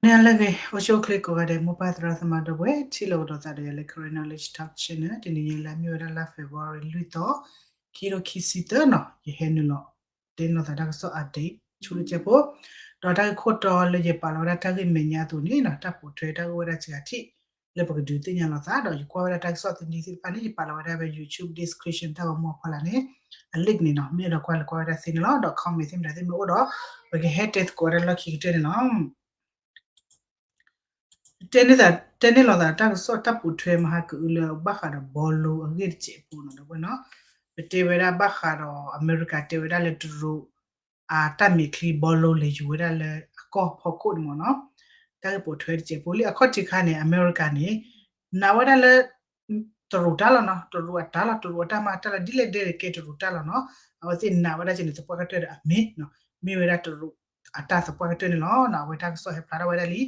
နံၤလၢအဂ့ၤ အိၣ်ဆူၣ်အိၣ်ချ့ကိးဂၤဒဲး မိၢ်ပၢ်သရၣ်သမါဒီပုၢ်ဝဲၢ် ထံၣ်လိာ်ကဒီးသးဒီးယၤလၢ Karen Knowledge Talk Channel တနံၤညါလၢအမ့ၢ်ဝဲဒၣ်လါ February လွံၢ်သီ ခံကထိခံဆံသၢနီၤ ယဟဲနုာ်လီၤ တဲနီၤသးတၢ်ကစီၣ် update ဆူတကဲးဖိ ဒီးတၢ်ဂ့ၢ်ခိၣ်တီလၢယပာ်လီၤဝဲဒၣ်တၢ်ဂ့ၢ်မဲာ်ညါအသိးန့ၣ်နီၤ တၢ်ပိာ်ထွဲတၢ်ဂ့ၢ်ဝဲဒၣ်စှၤထံၣ် လၢပကဒုးသ့ၣ်ညါလိာ်သး ဒီးယကွၢ်ဝဲဒၣ်တၢ်ကစီၣ်သနံၤသ့ၣ်တဖၣ်န့ၣ် ယပာ်လီၤဝဲဒၣ်ဖဲ YouTube description တၢ်ဂီၤမူအဖီလာ်န့ၣ် အ link န့ၣ်နီၤ မ့ၢ်အဲၣ်ဒိးကွၢ်လဲၤကွၢ်ဝဲဒၣ်သ့န့ၣ်လီၤ ဒီး comment သ့ၣ်မတၤသ့ၣ်မ့ၢ်အိၣ်ဒီး ပကဟဲတဲသကိးဝဲဒၣ်လီၢ်ခံကတၢၢ်န့ၣ်လီၤ. တဲန့ၢ်သး တဲန့ၢ်လိာ်သးတၢ်ကစီၣ်တၢ်ပိာ်ထွဲမဟါကအုလၢဘၣ်ဃးဒီးဘီလိအဂ့ၢ်တစဲးဖိနီၤ ဒီပုၢ်ဝဲၢ်နီၤ ပတဲဝဲဒၣ်ဘၣ်ဃးဒီး အမဲရကၤတဲဝဲဒၣ်လၢတရူး အတၢ်မဲာ်ချံဘီလိလဲၤယူၤဝဲဒၣ်လၢအကီၢ်ဖီခိၣ်န့ၣ်မ့ၢ်နီၤ တၢ်ဂ့ၢ်ပိာ်ထွဲတစဲးဖိလံ အခီၣ်ထံးခါန့ၣ် အမဲရကၤန့ၣ် နာ်ဝဲဒၣ်လၢ တရူးတၢ်လီၤနီၤ တရူးအတၢ်လီၤ တရူးအတၢ်မၤတၢ်လီၤ ဒ်လဲၣ်ဒ်လဲၣ်ကဲတရူးတၢ်လီၤနီၤ အဝဲသ့ၣ်နာ်ဝဲဒၣ်ကဲန့ၣ် သပှၢ်ကတၢၢ်ဒီးအမ့ၢ် မ့ၢ်ဝဲဒၣ်တရူးအတၢ်သပှၢ်ကတၢၢ်န့ၣ်လီၤ. အဝဲတၢ်ကစီၣ်ဟဲဖျါထီၣ်ဝဲဒၣ်လံ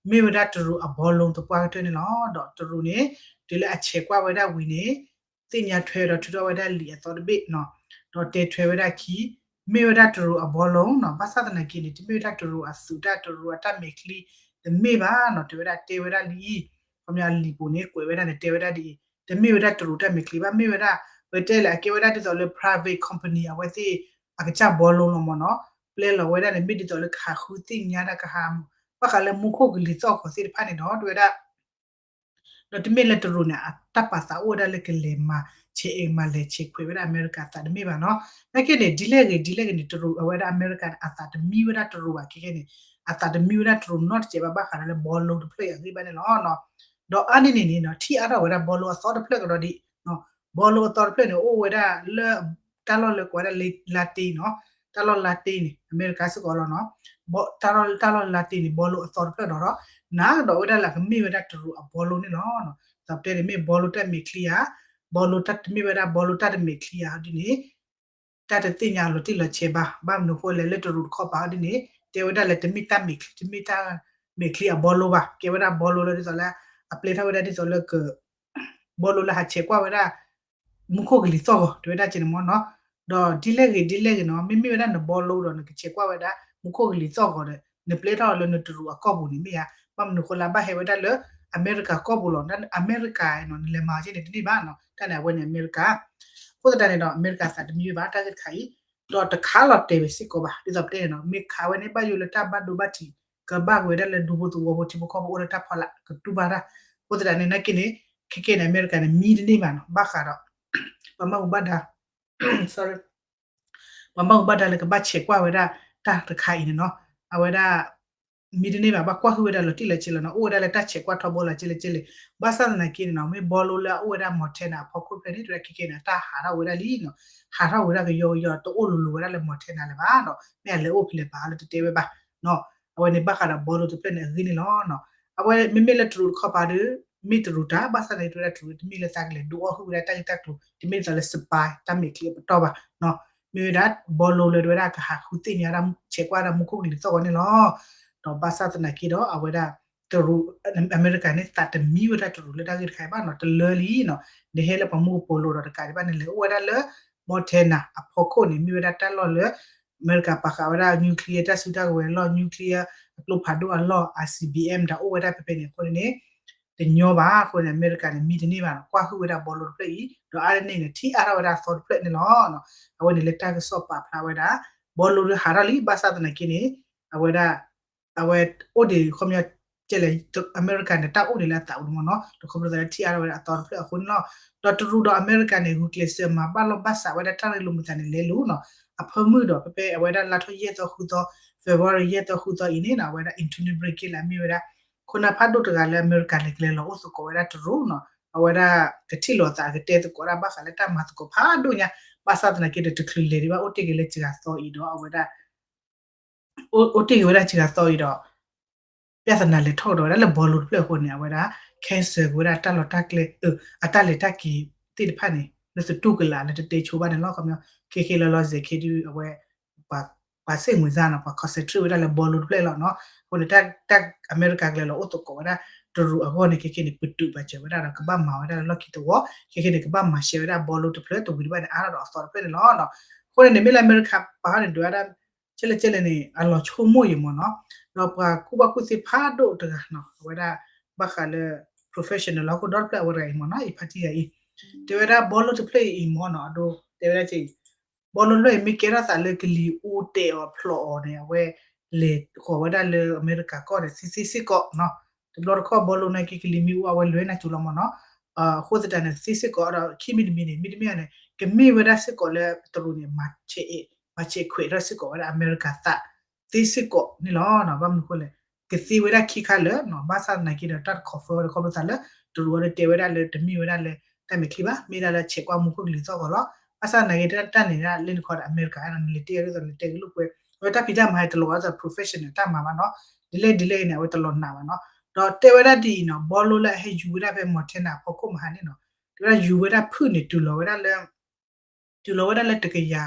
မ့ၢ်ဝဲဒၣ်တရူးအဘီလိသပှၢ်ကတၢၢ်န့ၣ်လီၤ. ဒီးတရူးန့ၣ် တုၤလၢအဆဲးကွၢ်ဝဲဒၣ်ဝံၤန့ၣ် သ့ၣ်ညါထွဲဒီးထုးထီၣ်ဝဲဒၣ်လံာ်အသီတဘ့ၣ်နီၤ ဒီးတဲထွဲဝဲဒၣ်ခံ မ့ၢ်ဝဲဒၣ်တရူးအဘီလိနီၤ ဘၣ်ဆၣ်သနာ်က့န့ၣ် တမ့ၢ်ဝဲဒၣ်တရူးအသုးတၢ် တရူးအတၢ်မဲာ်ချံ တမ့ၢ်ဘၣ်နီၤ တဲဝဲဒၣ်တဲဝဲဒၣ်လံ ခီပညီအလံာ်ပူၤန့ၣ် ကွဲးဝဲဒၣ်န့ၣ် တဲဝဲဒၣ်ဒ်အံၤ တမ့ၢ်ဝဲဒၣ်တရူးတၢ်မဲာ်ချံဘၣ် မ့ၢ်ဝဲဒၣ် ပတဲလဲၣ် အကဲဝဲဒၣ်ဒ်သိးလၢ private company အဝဲသ့ၣ် အကစၢ်ဘီလိလီၤမ့ၢ်နီၤ ပျဲလီၤဝဲဒၣ်န့ၣ် မ့ၢ်ဒ်သိးလၢကဟးဃုသ့ၣ်ညါတၢ်ကဟး ဘၣ်ဃးလၢမူခိၣ်ကလံၤသီၣ်ဂီၤသ့ၣ်တဖၣ်န့ၣ်ဒီး တဲဝဲဒၣ် ဒီးတမ့ၢ်လၢတရူးန့ၣ် အတၢ်ပာ်သးအိၣ်ဝဲဒၣ်လၢကလဲၤမၤဆဲးအဲၣ်မၤလဲၤဆဲးခွဲးဝဲဒၣ်အမဲရကၤအသးတမ့ၢ်ဘၣ်နီၤ နာ်က့န့ၣ် ဒ်လဲၣ်ဂ့ၤဒ်လဲၣ်ဂ့ၤန့ၣ် တရူးအဝဲဒၣ်အမဲရကၤန့ၣ် အသးတမံဝဲဒၣ်တရူးဘၣ်ခဲခဲန့ၣ် အသးတမံဝဲဒၣ်တရူးနီတစဲးဘၣ် ဘၣ်ဃးဒီးလၢဘီလိတဖျၢၣ်အံၤအဂ့ၢ်ဘၣ်န့ၣ်လီၤ. ဒီးအါန့ၢ်န့ၣ်န့ၣ်နီၤ ထံၣ်အါထီၣ်ဝဲဒၣ်ဘီလိအသီတဖျၢၣ်ကဒီးဒ် ဘီလိအသီတဖျၢၣ်န့ၣ် အိၣ်ဝဲဒၣ်လၢ တၢ်လီၢ်လၢကိးဝဲဒၣ်လၢ လါတ့နီၤ တၢ်လီၢ်လါတ့န့ၣ် အမဲရကၤစ့ၢ်ကီးလီၤနီၤ တၢ်လီၢ်လါတ့န့ၣ် ဘီလိအသီတဖျၢၣ်ဒီး နးကဒီးဝဲဒၣ်လၢကမ့ၢ်ဝဲဒၣ်တရူးအဘီလိန့ၣ်လီၤ. ဒီးပတဲန့ၣ်မ့ၢ်ဘီလိတၢ်မဲာ်ချံဧါ ဘီလိတၢ်တမ့ၢ်ဝဲဒၣ်ဘီလိတၢ်တမဲာ်ချံဧါဒ်န့ၣ် တၢ်တသ့ၣ်ညါလီၤတံၢ်လီၤဆဲးဘၣ် ဘၣ်မနုၤဃိလဲၣ်လၢတရူးတခီပၤဒ်န့ၣ် တဲဝဲဒၣ်လၢတမ့ၢ်တၢ်မဲာ်ချံ တမ့ၢ်တၢ်မဲာ်ချံအဘီလိဘၣ် ကဲဝဲဒၣ်ဘီလိလၢဒ်သိးလၢ အပျဲထီၣ်ဝဲဒၣ်ဒ်သိးလၢက ဘီလိလၢဟးဆဲးကွၢ်ဝဲဒၣ် မူခိၣ်ကလံၤသီၣ်ဂီၤ တဲဝဲဒၣ်ကဲန့ၣ်မ့ၢ်နီၤ ဒီးဒ်လဲၣ်ဂ့ၤဒ်လဲၣ်ဂ့ၤနီၤ မ့မ့ၢ်ဝဲဒၣ်နဘီလိဒီးနကဆဲးကွၢ်ဝဲဒၣ် မူခိၣ်ကလံၤသီၣ်ဂီၤဒီး နပျဲထီၣ်လၢနတရူးအကီၢ်ပူၤန့ၣ်မ့ၢ်ဧါ ဘၣ်မနုၤဃိလၢဘၣ်ဟဲဝဲဒၣ်လၢ အမဲရကၤကီၢ်ပူၤလီၤ အမဲရကၤနီၤ နလဲၤမၤအီၤကဲန့ၣ်တန့ၢ်ဘၣ်နီၤ တၢ်န့ၣ်အဝဲန့ၣ်အမဲရကၤ အဃိသတးန့ၣ်ဒီး အမဲရကၤသးတမံဝဲဘၣ် တၢ်ဂ့ၢ်တခါအံၤ ဒီးတခးလီၤတဲာ်ဝဲစ့ၢ်ကီးဘၣ် ဒ်သိးပတဲန့ၣ်နီၤ မ့ၢ်ခးဝဲန့ၣ် ဘၣ်ယိၣ်လၢတၢ်ဘၣ်ဒိဘၣ်ထံး ကဘၣ်က့ၤဝဲဒၣ်လၢဒူဖိသဝီဖိထံဖိကီၢ်ဖိအိၣ်လၢတၢ်ဖီလာ် ကတူၢ်ဘၣ်တၢ် အဃိသတးန့ၣ် နာ်က့န့ၣ် ခဲကဲန့ၣ် အမဲရကၤန့ၣ် မံတန့ၢ်ဘၣ်နီၤ ဘၣ်ဃးဒီး ပှၤမၢ်ဟူဘၣ်ဒါ sorry ပှၤမၢ်ဟူဘၣ်ဒါလၢကဘၣ်ဆဲးကွၢ်ဝဲဒၣ် တၢ်တခါအံၤန့ၣ်နီၤ အဝဲဒၣ် မံတန့ၢ်ဘၣ် ဘၣ်ကွၢ်ဟုၣ်ဝဲဒၣ်လီၤတံၢ်လီၤဆဲးလီၤနီၤ အိၣ်ဝဲဒၣ်လၢတၢ်ဆဲးကွၢ်ထီဘိလီၤကဲလဲၣ်ကဲလဲၣ် ဘၣ်ဆၣ်သနာ်က့န့ၣ်နီၤ မ့ၢ်ဘီလိလၢအအိၣ်ဝဲဒၣ် Montana အဖီခိၣ်တဖျၢၣ်န့ၣ် တဝဲခဲကဲန့ၣ် အတၢ်ဟးထီၣ်ဝဲဒၣ်လံနီၤ ဟးထီၣ်ဝဲဒၣ်ကယီကယီ တအိၣ်လိၤလိၤဝဲဒၣ်လၢ Montana လၢၤဘၣ်နီၤ မ့ၢ်အလဲၤအိၣ်ဖဲလဲၣ်ပာ်လၢတတဲဝဲဘၣ်နီၤ အဝဲန့ၣ်ဘၣ်ဃးဒီးဘီလိတဖျၢၣ်န့ၣ်အဂ့ၢ်န့ၣ်လီၤနီၤ အဝဲမ့မ့ၢ်လၢတရူးတခီပၤဒီး မ့ၢ်တရူးတၢ် ဘၣ်ဆၣ်သနာ်က့ တဝဲဒၣ်တရူးတမ့ၢ်လၢသးကလဲၤဒုးအီၣ်ဟုၣ်ဝဲဒၣ်တၢ်ဂ့ၢ်တၢ်ကျိၤ တမ့ၢ်ဒ်သိးလၢ spy တၢ်မဲာ်ချံအပတီၢ်ဘၣ်နီၤ မ့ၢ်ဝဲဒၣ်ဘီလိလၢတဝဲဒၣ်ကဟးဃုသ့ၣ်ညါဒၣ် ဆဲးကွၢ်ဒၣ်မူခိၣ်ကလံၤသီၣ်ဂီၤန့ၣ်လီၤ ဒီးဘၣ်ဆၣ်သနာ်က့ဒီး အဝဲဒၣ် တရူး အမဲရကၤန့ၣ် သးတမံဝဲဒၣ်တရူးလၢတၢ်ဂ့ၢ်တခါအံၤဘၣ်နီၤ တလၢလံနီၤ နဟဲလၢပှၤမူကပိာ်လိဒီးတကးဒံးဘၣ် နလဲၤအိၣ်ဝဲဒၣ်လၢ Montana အဖီခိၣ်န့ၣ် မ့ၢ်ဝဲဒၣ်တၢ်လီၢ်လၢ အမဲရကၤပာ်ဃာ်ဝဲဒၣ် nuclear တၢ်စုတၢ်ကဝဲၤအလီၢ် nuclear အကျိဖးဒိၣ်အလီၢ် ICBM တၢ်အိၣ်ဝဲဒၣ်ဖဲဖဲန့ၣ်အဃိန့ၣ် တညီဘၣ်အဃိန့ၣ် အမဲရကၤန့ၣ် မံတန့ၢ်ဘၣ်နီၤ ကွၢ်ဟုၣ်ဝဲဒၣ်ဘီလိတဖျၢၣ်အံၤ ဒီးအါန့ၢ်န့ၣ် ထံၣ်အါထီၣ်ဝဲဒၣ်အသီတဖျၢၣ်န့ၣ်လီၤ အဝဲန့ၣ်လၢတၢ်ကစီၣ်ပာ်ဖျါဝဲဒၣ် ဘီလိဒီးဟးထီၣ်လံ ဘၣ်ဆၣ်သနာ်က့န့ၣ် အဝဲဒၣ် အဝဲအိၣ်ဒံးခီပညီ ကဲလဲၣ် အမဲရကၤန့ၣ် တၢ်အိၣ်ဒံးလၢအသးအိၣ်န့ၣ်မ့ၢ်နီၤ ဒီးခီဖျိသးလၢထံၣ်အါထီၣ်ဝဲဒၣ်အသီတဖျၢၣ်အဃိန့ၣ်လီၤ. ဒီးတရူးဒီးအမဲရကၤန့ၣ် ဂုာ်ကျဲးစၢးမၤဘၣ်လိာ်ဘၣ်စးဝဲဒၣ်တၢ်ရ့လိာ်မုာ်သးန့ၣ်လဲၤလိၤနီၤ အဖၢမုၢ်ဒီး ဖဲဖဲအဝဲဒၣ်လါထီၣ်ယဲၢ်သီဃုသီ February ယဲၢ်သီဃုသီအံၤန့ၣ်နီၤ အဝဲဒၣ် internal break လၢအမ့ၢ်ဝဲဒၣ် ခိၣ်နၢ်ဖးဒိၣ်တဂၤလၢအမဲရကၤလဲၤကလဲၤလီၤအိၣ်သကိးဝဲဒၣ်တရူးနီၤ အဝဲဒၣ်ကထံၣ်လိာ်သးကတဲသကိးဒၣ်ဘၣ်ဃးလၢတၢ်မၤသကိးဖးဒိၣ်ညါ ဘၣ်ဆၣ်သနာ်က့ဒီးတချုးလဲၤဒံးဘၣ် အိၣ်တ့ၢ်က့ၤလၢစှၤသီအံၤဒီးအဝဲဒၣ် အိၣ်တ့ၢ်က့ၤဝဲဒၣ်စှၤသီအံၤဒီး ပြဿနာလဲၤထီၣ်ကဒီးဝဲဒၣ်လၢဘီလိတဖျၢၣ်အဃိန့ၣ် အဝဲဒၣ် cancel က့ၤဝဲဒၣ်တၢ်လီၢ်တၢ်ကျဲ အတၢ်လဲၤတၢ်က့ၤသ့ၣ်တဖၣ်န့ၣ် လၢသတူၢ်ကလာ်လၢတတဲဆိဘၣ်န့ၣ်လီၤ. ခီပညီ ခဲခဲလၢာ်လၢစဲးခဲဒုးအဝဲ ပှၤစ့ၣ်မှံၤစါနီၤ ပှၤ concentrate ဝဲဒၣ်လၢဘီလိတဖျၢၣ်လီၤနီၤ. အဃိန့ၣ် တၢ်အမဲရကၤကလဲၤလီၤအိၣ်သကိးဝဲဒၣ်တရူးအဂီၢ်န့ၣ် ခဲခဲန့ၣ် ပတုာ်ပာ်စၢၤဝဲဒၣ်ဒီး ကဘၣ်မၤဝဲဒၣ်လၢလီၢ်ခံသဝီ ခဲခဲန့ၣ် ကဘၣ်မၤရှဲဝဲဒၣ်ဘီလိတဖျၢၣ်တဝံၤတဘၣ်န့ၣ် အါထီၣ်ဒီးအသီတဖျၢၣ်န့ၣ်လီၤ. အဃိန့ၣ်န့ၣ် မ့ၢ်လၢအမဲရကၤပာ်ဃာ်န့ၣ် ဒုးဝဲဒၣ် ကဲလဲၣ်ကဲလဲၣ်န့ၣ် အလီၤဆိကမိၣ်အံၤမ့ၢ်နီၤ, ဒီးပှၤကူၣ်ဘၣ်ကူၣ်သ့ဖးဒိၣ်တဂၤနီၤ အဝဲဒၣ် ဘၣ်ဃးလၢ professional လၢဟီၣ်ခိၣ်ဒီတဖျၢၣ်အဝဲတဂၤအံၤမ့ၢ်နီၤ အံၤဖါတံၢ်ဂၤအံၤ တဲဝဲဒၣ်ဘီလိတဖျၢၣ်အံၤမ့ၢ်နီၤ အဒိ တဲဝဲဒၣ်က့ ဘီလိလွဲၢ်အံၤ မ့ၢ်ကဲထီၣ်သးလၢကလံၤအူတဲာ်အီၤဖျိးအီၤန့ၣ် အဝဲလဲၤဃီၤဝဲဒၣ်လၢအမဲရကၤကီၢ်န့ၣ် သ့သ့စ့ၢ်ကီးနီၤ, တဘျီတခီၣ်ဘီလိနာ်က့ ကလံၤမ့ၢ်အူအဝဲလဲၤနၤစိၤလီၤမ့ၢ်နီၤ, အဃိသတးန့ၣ် သ့စ့ၢ်ကီးဒီး ခံမံၤတမံၤန့ၣ် မ့တမ့ၢ်န့ၣ် ကမ့ၢ်ဝဲဒၣ်စ့ၢ်ကီးလၢတရူးန့ၣ် မၤဆဲးခွဲးထီၣ်စ့ၢ်ကီးဝဲဒၣ်အမဲရကၤသး သ့စ့ၢ်ကီးန့ၣ်လီၤ. ဘၣ်မနုၤအဃိလဲၣ် ကသ့ဝဲဒၣ်ခံခါလၢာ်နီၤ, ဘၣ်ဆၣ်သနာ်က့ဒီး တၢ်တ confirm ဝဲဒၣ်ခီဖျိသးလၢ တရူးအီၤဒီးတဲဝဲဒၣ်လၢတမ့ၢ်ဝဲဒၣ်လၢတၢ်မဲာ်ချံဘၣ်, မ့ၢ်ဒၣ်လၢဆဲးကွၢ်မူခိၣ်ကလံၤသီၣ်ဂီၤလီၤ. ဘၣ်ဆၣ်သနာ်က့ တၢ်န့ၣ်ဒၣ်လၢနခီဒီးအမဲရကၤနီၤ နလဲၤတဲအဒ်သိးနလဲၤတဲကလိာ်ကွဲ, အဝဲတၢ်ဖံးတၢ်မၤဟဲတလီၤဝဲဒၣ် professional တၢ်မၤဘၣ်နီၤ, ဒ်လဲၣ်ဒ်လဲၣ်အံၤန့ၣ် အဝဲတလီၤနာ်ဘၣ်နီၤ, ဒီးတဲဝဲဒၣ်ဒ်အံၤနီၤ, ဘီလိလၢအဟဲယူၤဝဲဒၣ်ဖဲ Montana အဖီခိၣ်မဟါန့ၣ်နီၤ, တဲဝဲဒၣ်ယူၤဝဲဒၣ်ဖုၣ်န့ၣ် တုၤလီၤဝဲဒၣ်လၢ တုၤလီၤဝဲဒၣ်လၢတကယၤ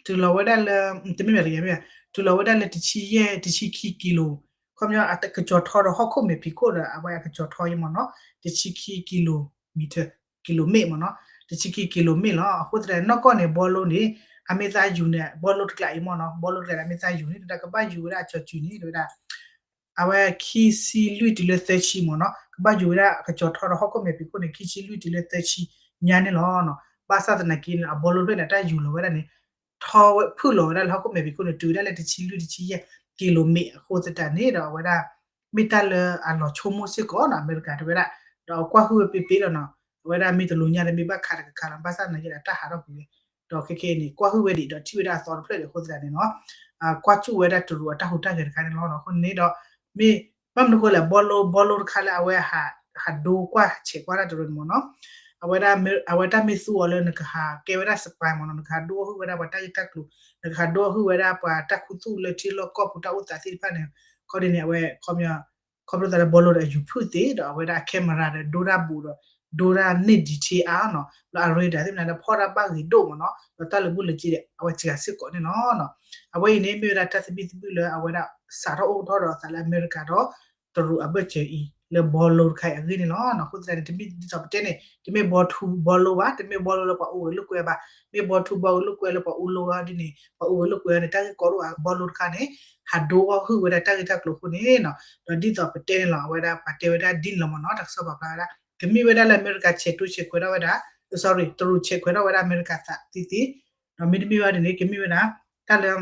တုၤလီၤဝဲဒၣ်လၢ တမ့ၢ်ဘၣ်တကယၤမ့ၢ်ဘၣ်, တုၤလီၤဝဲဒၣ်လၢတဆံယဲၢ် တဆံခံကံလိၤ, ခီပညီအကစီၤထီဒီးဟီၣ်ခိၣ်မဲာ်ဖံးခိၣ်ဒီး အဝဲအကစီၤထီအံၤမ့ၢ်နီၤ, တဆံခံကံလိၤမံၤထၢၣ် ကံလိၤမ့ၣ်မ့ၢ်နီၤ, တဆံခံကံလိၤမ့ၣ်လီၤ. အဃိသတးန့ၣ် နီၢ်ကီၢ်န့ၣ် ဘီလိန့ၣ် အမ့ၢ်သးယူၤန့ၣ် ဘီလိတကျးအံၤမ့ၢ်နီၤ, ဘီလိတကျးန့ၣ် အမ့ၢ်သးယူၤန့ၣ် တၢ်ကဘၣ်ယူၤဝဲဒၣ်အစီၤစုၤန့ၣ် တဲဝဲဒၣ် အဝဲခံဆံလွံၢ်တုၤလၢသၢဆံမ့ၢ်နီၤ, ကဘၣ်ယူၤဝဲဒၣ်အကစီၤထီဒီးဟီၣ်ခိၣ်မဲာ်ဖံးခိၣ်န့ၣ် ခံဆံလွံၢ်တုၤလၢသၢဆံညါန့ၣ်လီၤ. ဘၣ်ဆၣ်သနာ်က့န့ၣ် အဘီလိဖျၢၣ်န့ၣ် တၢ်ယူၤလီၤဝဲဒၣ်န့ၣ် ထီဝဲဖုၣ်လီၤဝဲဒၣ်လၢဟီၣ်ခိၣ်မဲာ်ဖံးခိၣ်န့ၣ် တုၤဝဲဒၣ်လၢတဆံလွံၢ်တဆံယဲၢ်ကံလိၤမ့ၣ်အဃိသတးန့ၣ်ဒီး အဝဲဒၣ် မ့ၢ်တၢ်လၢအလီၤဆိကမိၣ်စ့ၢ်ကီးနီၤ အမဲရကၤတဲဝဲဒၣ်, ဒီးကွၢ်ဟုၣ်ဝဲပ့ပ့ဒီးနီၤ, အဝဲဒၣ်မ့ၢ်တလူၤညါဒီးမ့ၢ်ဘၣ်ခးတကခါလီၤ, ဘၣ်ဆၣ်သနာ်က့ဒီးတၢ်ဟးထီၣ်ကွံာ်ဝဲ ဒီးခဲကနံၣ်အံၤန့ၣ် ကွၢ်ဟုၣ်ဝဲဒံးဒီးထံၣ်ဝဲဒၣ်အသီတဖျၢၣ်ဒံးအဃိသတးန့ၣ်နီၤ, ကွၢ်စူၣ်ဝဲဒၣ်တရူးအတၢ်ဟူးတၢ်ဂဲၤတခါန့ၣ်လီၤ. အဃိန့ၣ်ဒီး မ့ၢ်ဘၣ်မနုၤအဃိလဲၣ် ဘီလိ ဘီလိတခါလၢအဝဲ ဟးဒိကွၢ်ဆဲးကွၢ်တၢ်တရူးန့ၣ်မ့ၢ်နီၤ, အဝဲဒၣ် အဝဲတၢ်မ့ၢ်သူအီၤလၢနကဟးကဲဝဲဒၣ် spy မ့ၢ်နီၤ, နကဟးဒိအီၣ်ဟုၣ်ဝဲဒၣ်ပှၤတၢ်ဂ့ၢ်တၢ်ကျိၤ, နကဟးဒိအီၣ်ဟုၣ်ဝဲဒၣ်ပှၤတၢ်ခူသူၣ်လၢထံလီၢ်ကီၢ်ပူၤတၢ်အိၣ်သးသ့ၣ်တဖၣ်န့ၣ်, ခီဒ်န့ၣ် အဝဲ ခီပညီ ခီဖျိသးလၢဘီလိဒီးအယူၤဖုၣ်သ့ဒီး အဝဲဒၣ်အ camera ဒီးဒိတၢ်ဘူးဒီး ဒိတၢ်န့ၢ် detail အါနီၤ, ဒီးအ radar သ့ၣ်မနုၤလၢဖီၣ်တၢ်ဘၣ်ဂ့ၤဒိၣ်မ့ၢ်နီၤ, ဒီးတၢ်လၢဘူၣ်လၢစ့ဒီး အဝဲစှၤစ့ၢ်ကီးန့ၣ်လီၤ. အဝဲအံၤန့ၣ် မ့ၢ်ဝဲဒၣ်တၢ်သဘံၣ်သဘုၣ်လၢအဝဲဒၣ်စးထီၣ်အိၣ်ထီၣ်ဒီးအသးလၢအမဲရကၤဒီး တရူးအဘၢၣ်စၢၤအံၤ လၢဘီလိတခါအံၤအဂ့ၢ်န့ၣ်လီၤ. အဃိသတးန့ၣ် တမ့ၢ်ဒ်သိးပတဲန့ၣ် တမ့ၢ်ဘီထူဘီလိဘၣ်, တမ့ၢ်ဘီလိလၢပှၤအိၣ်ဂၢၢ်လိာ်ကွဲဘၣ်, မ့ၢ်ဘီထူဘီလိာ်ကွဲလၢပှၤအိၣ်လီၤဒ်န့ၣ် ပှၤအိၣ်ဂၢၢ်လိာ်ကွဲန့ၣ် တၢ်ဂ့ၢ်ကီဒိၣ်ဘီလိတခါန့ၣ် ဟးဒိအီၣ်ဟုၣ်ဝဲဒၣ်တၢ်ဂ့ၢ်တၢ်ကျိၤအဃိန့ၣ်နီၤ, ဒီးဒ်သိးပတဲန့ၣ်လီၤ အဝဲဒၣ်ပှၤတဲဝဲဒၣ်ဒ်န့ၣ်လီၤမ့ၢ်နီၤ, တၢ်ကစီၣ်ပာ်ဖျါဝဲဒၣ် ကမ့ၢ်ဝဲဒၣ်လၢအမဲရကၤဆဲးတိဆဲးခွဲးထီၣ်ဝဲဒၣ်, sorry တရူးဆဲးခွဲးထီၣ်ဝဲဒၣ်အမဲရကၤသးသ့သ့, ဒီးမ့တမ့ၢ်ဘၣ်ဒ်န့ၣ် ကမ့ၢ်ဝဲဒၣ် တၢ်လၢ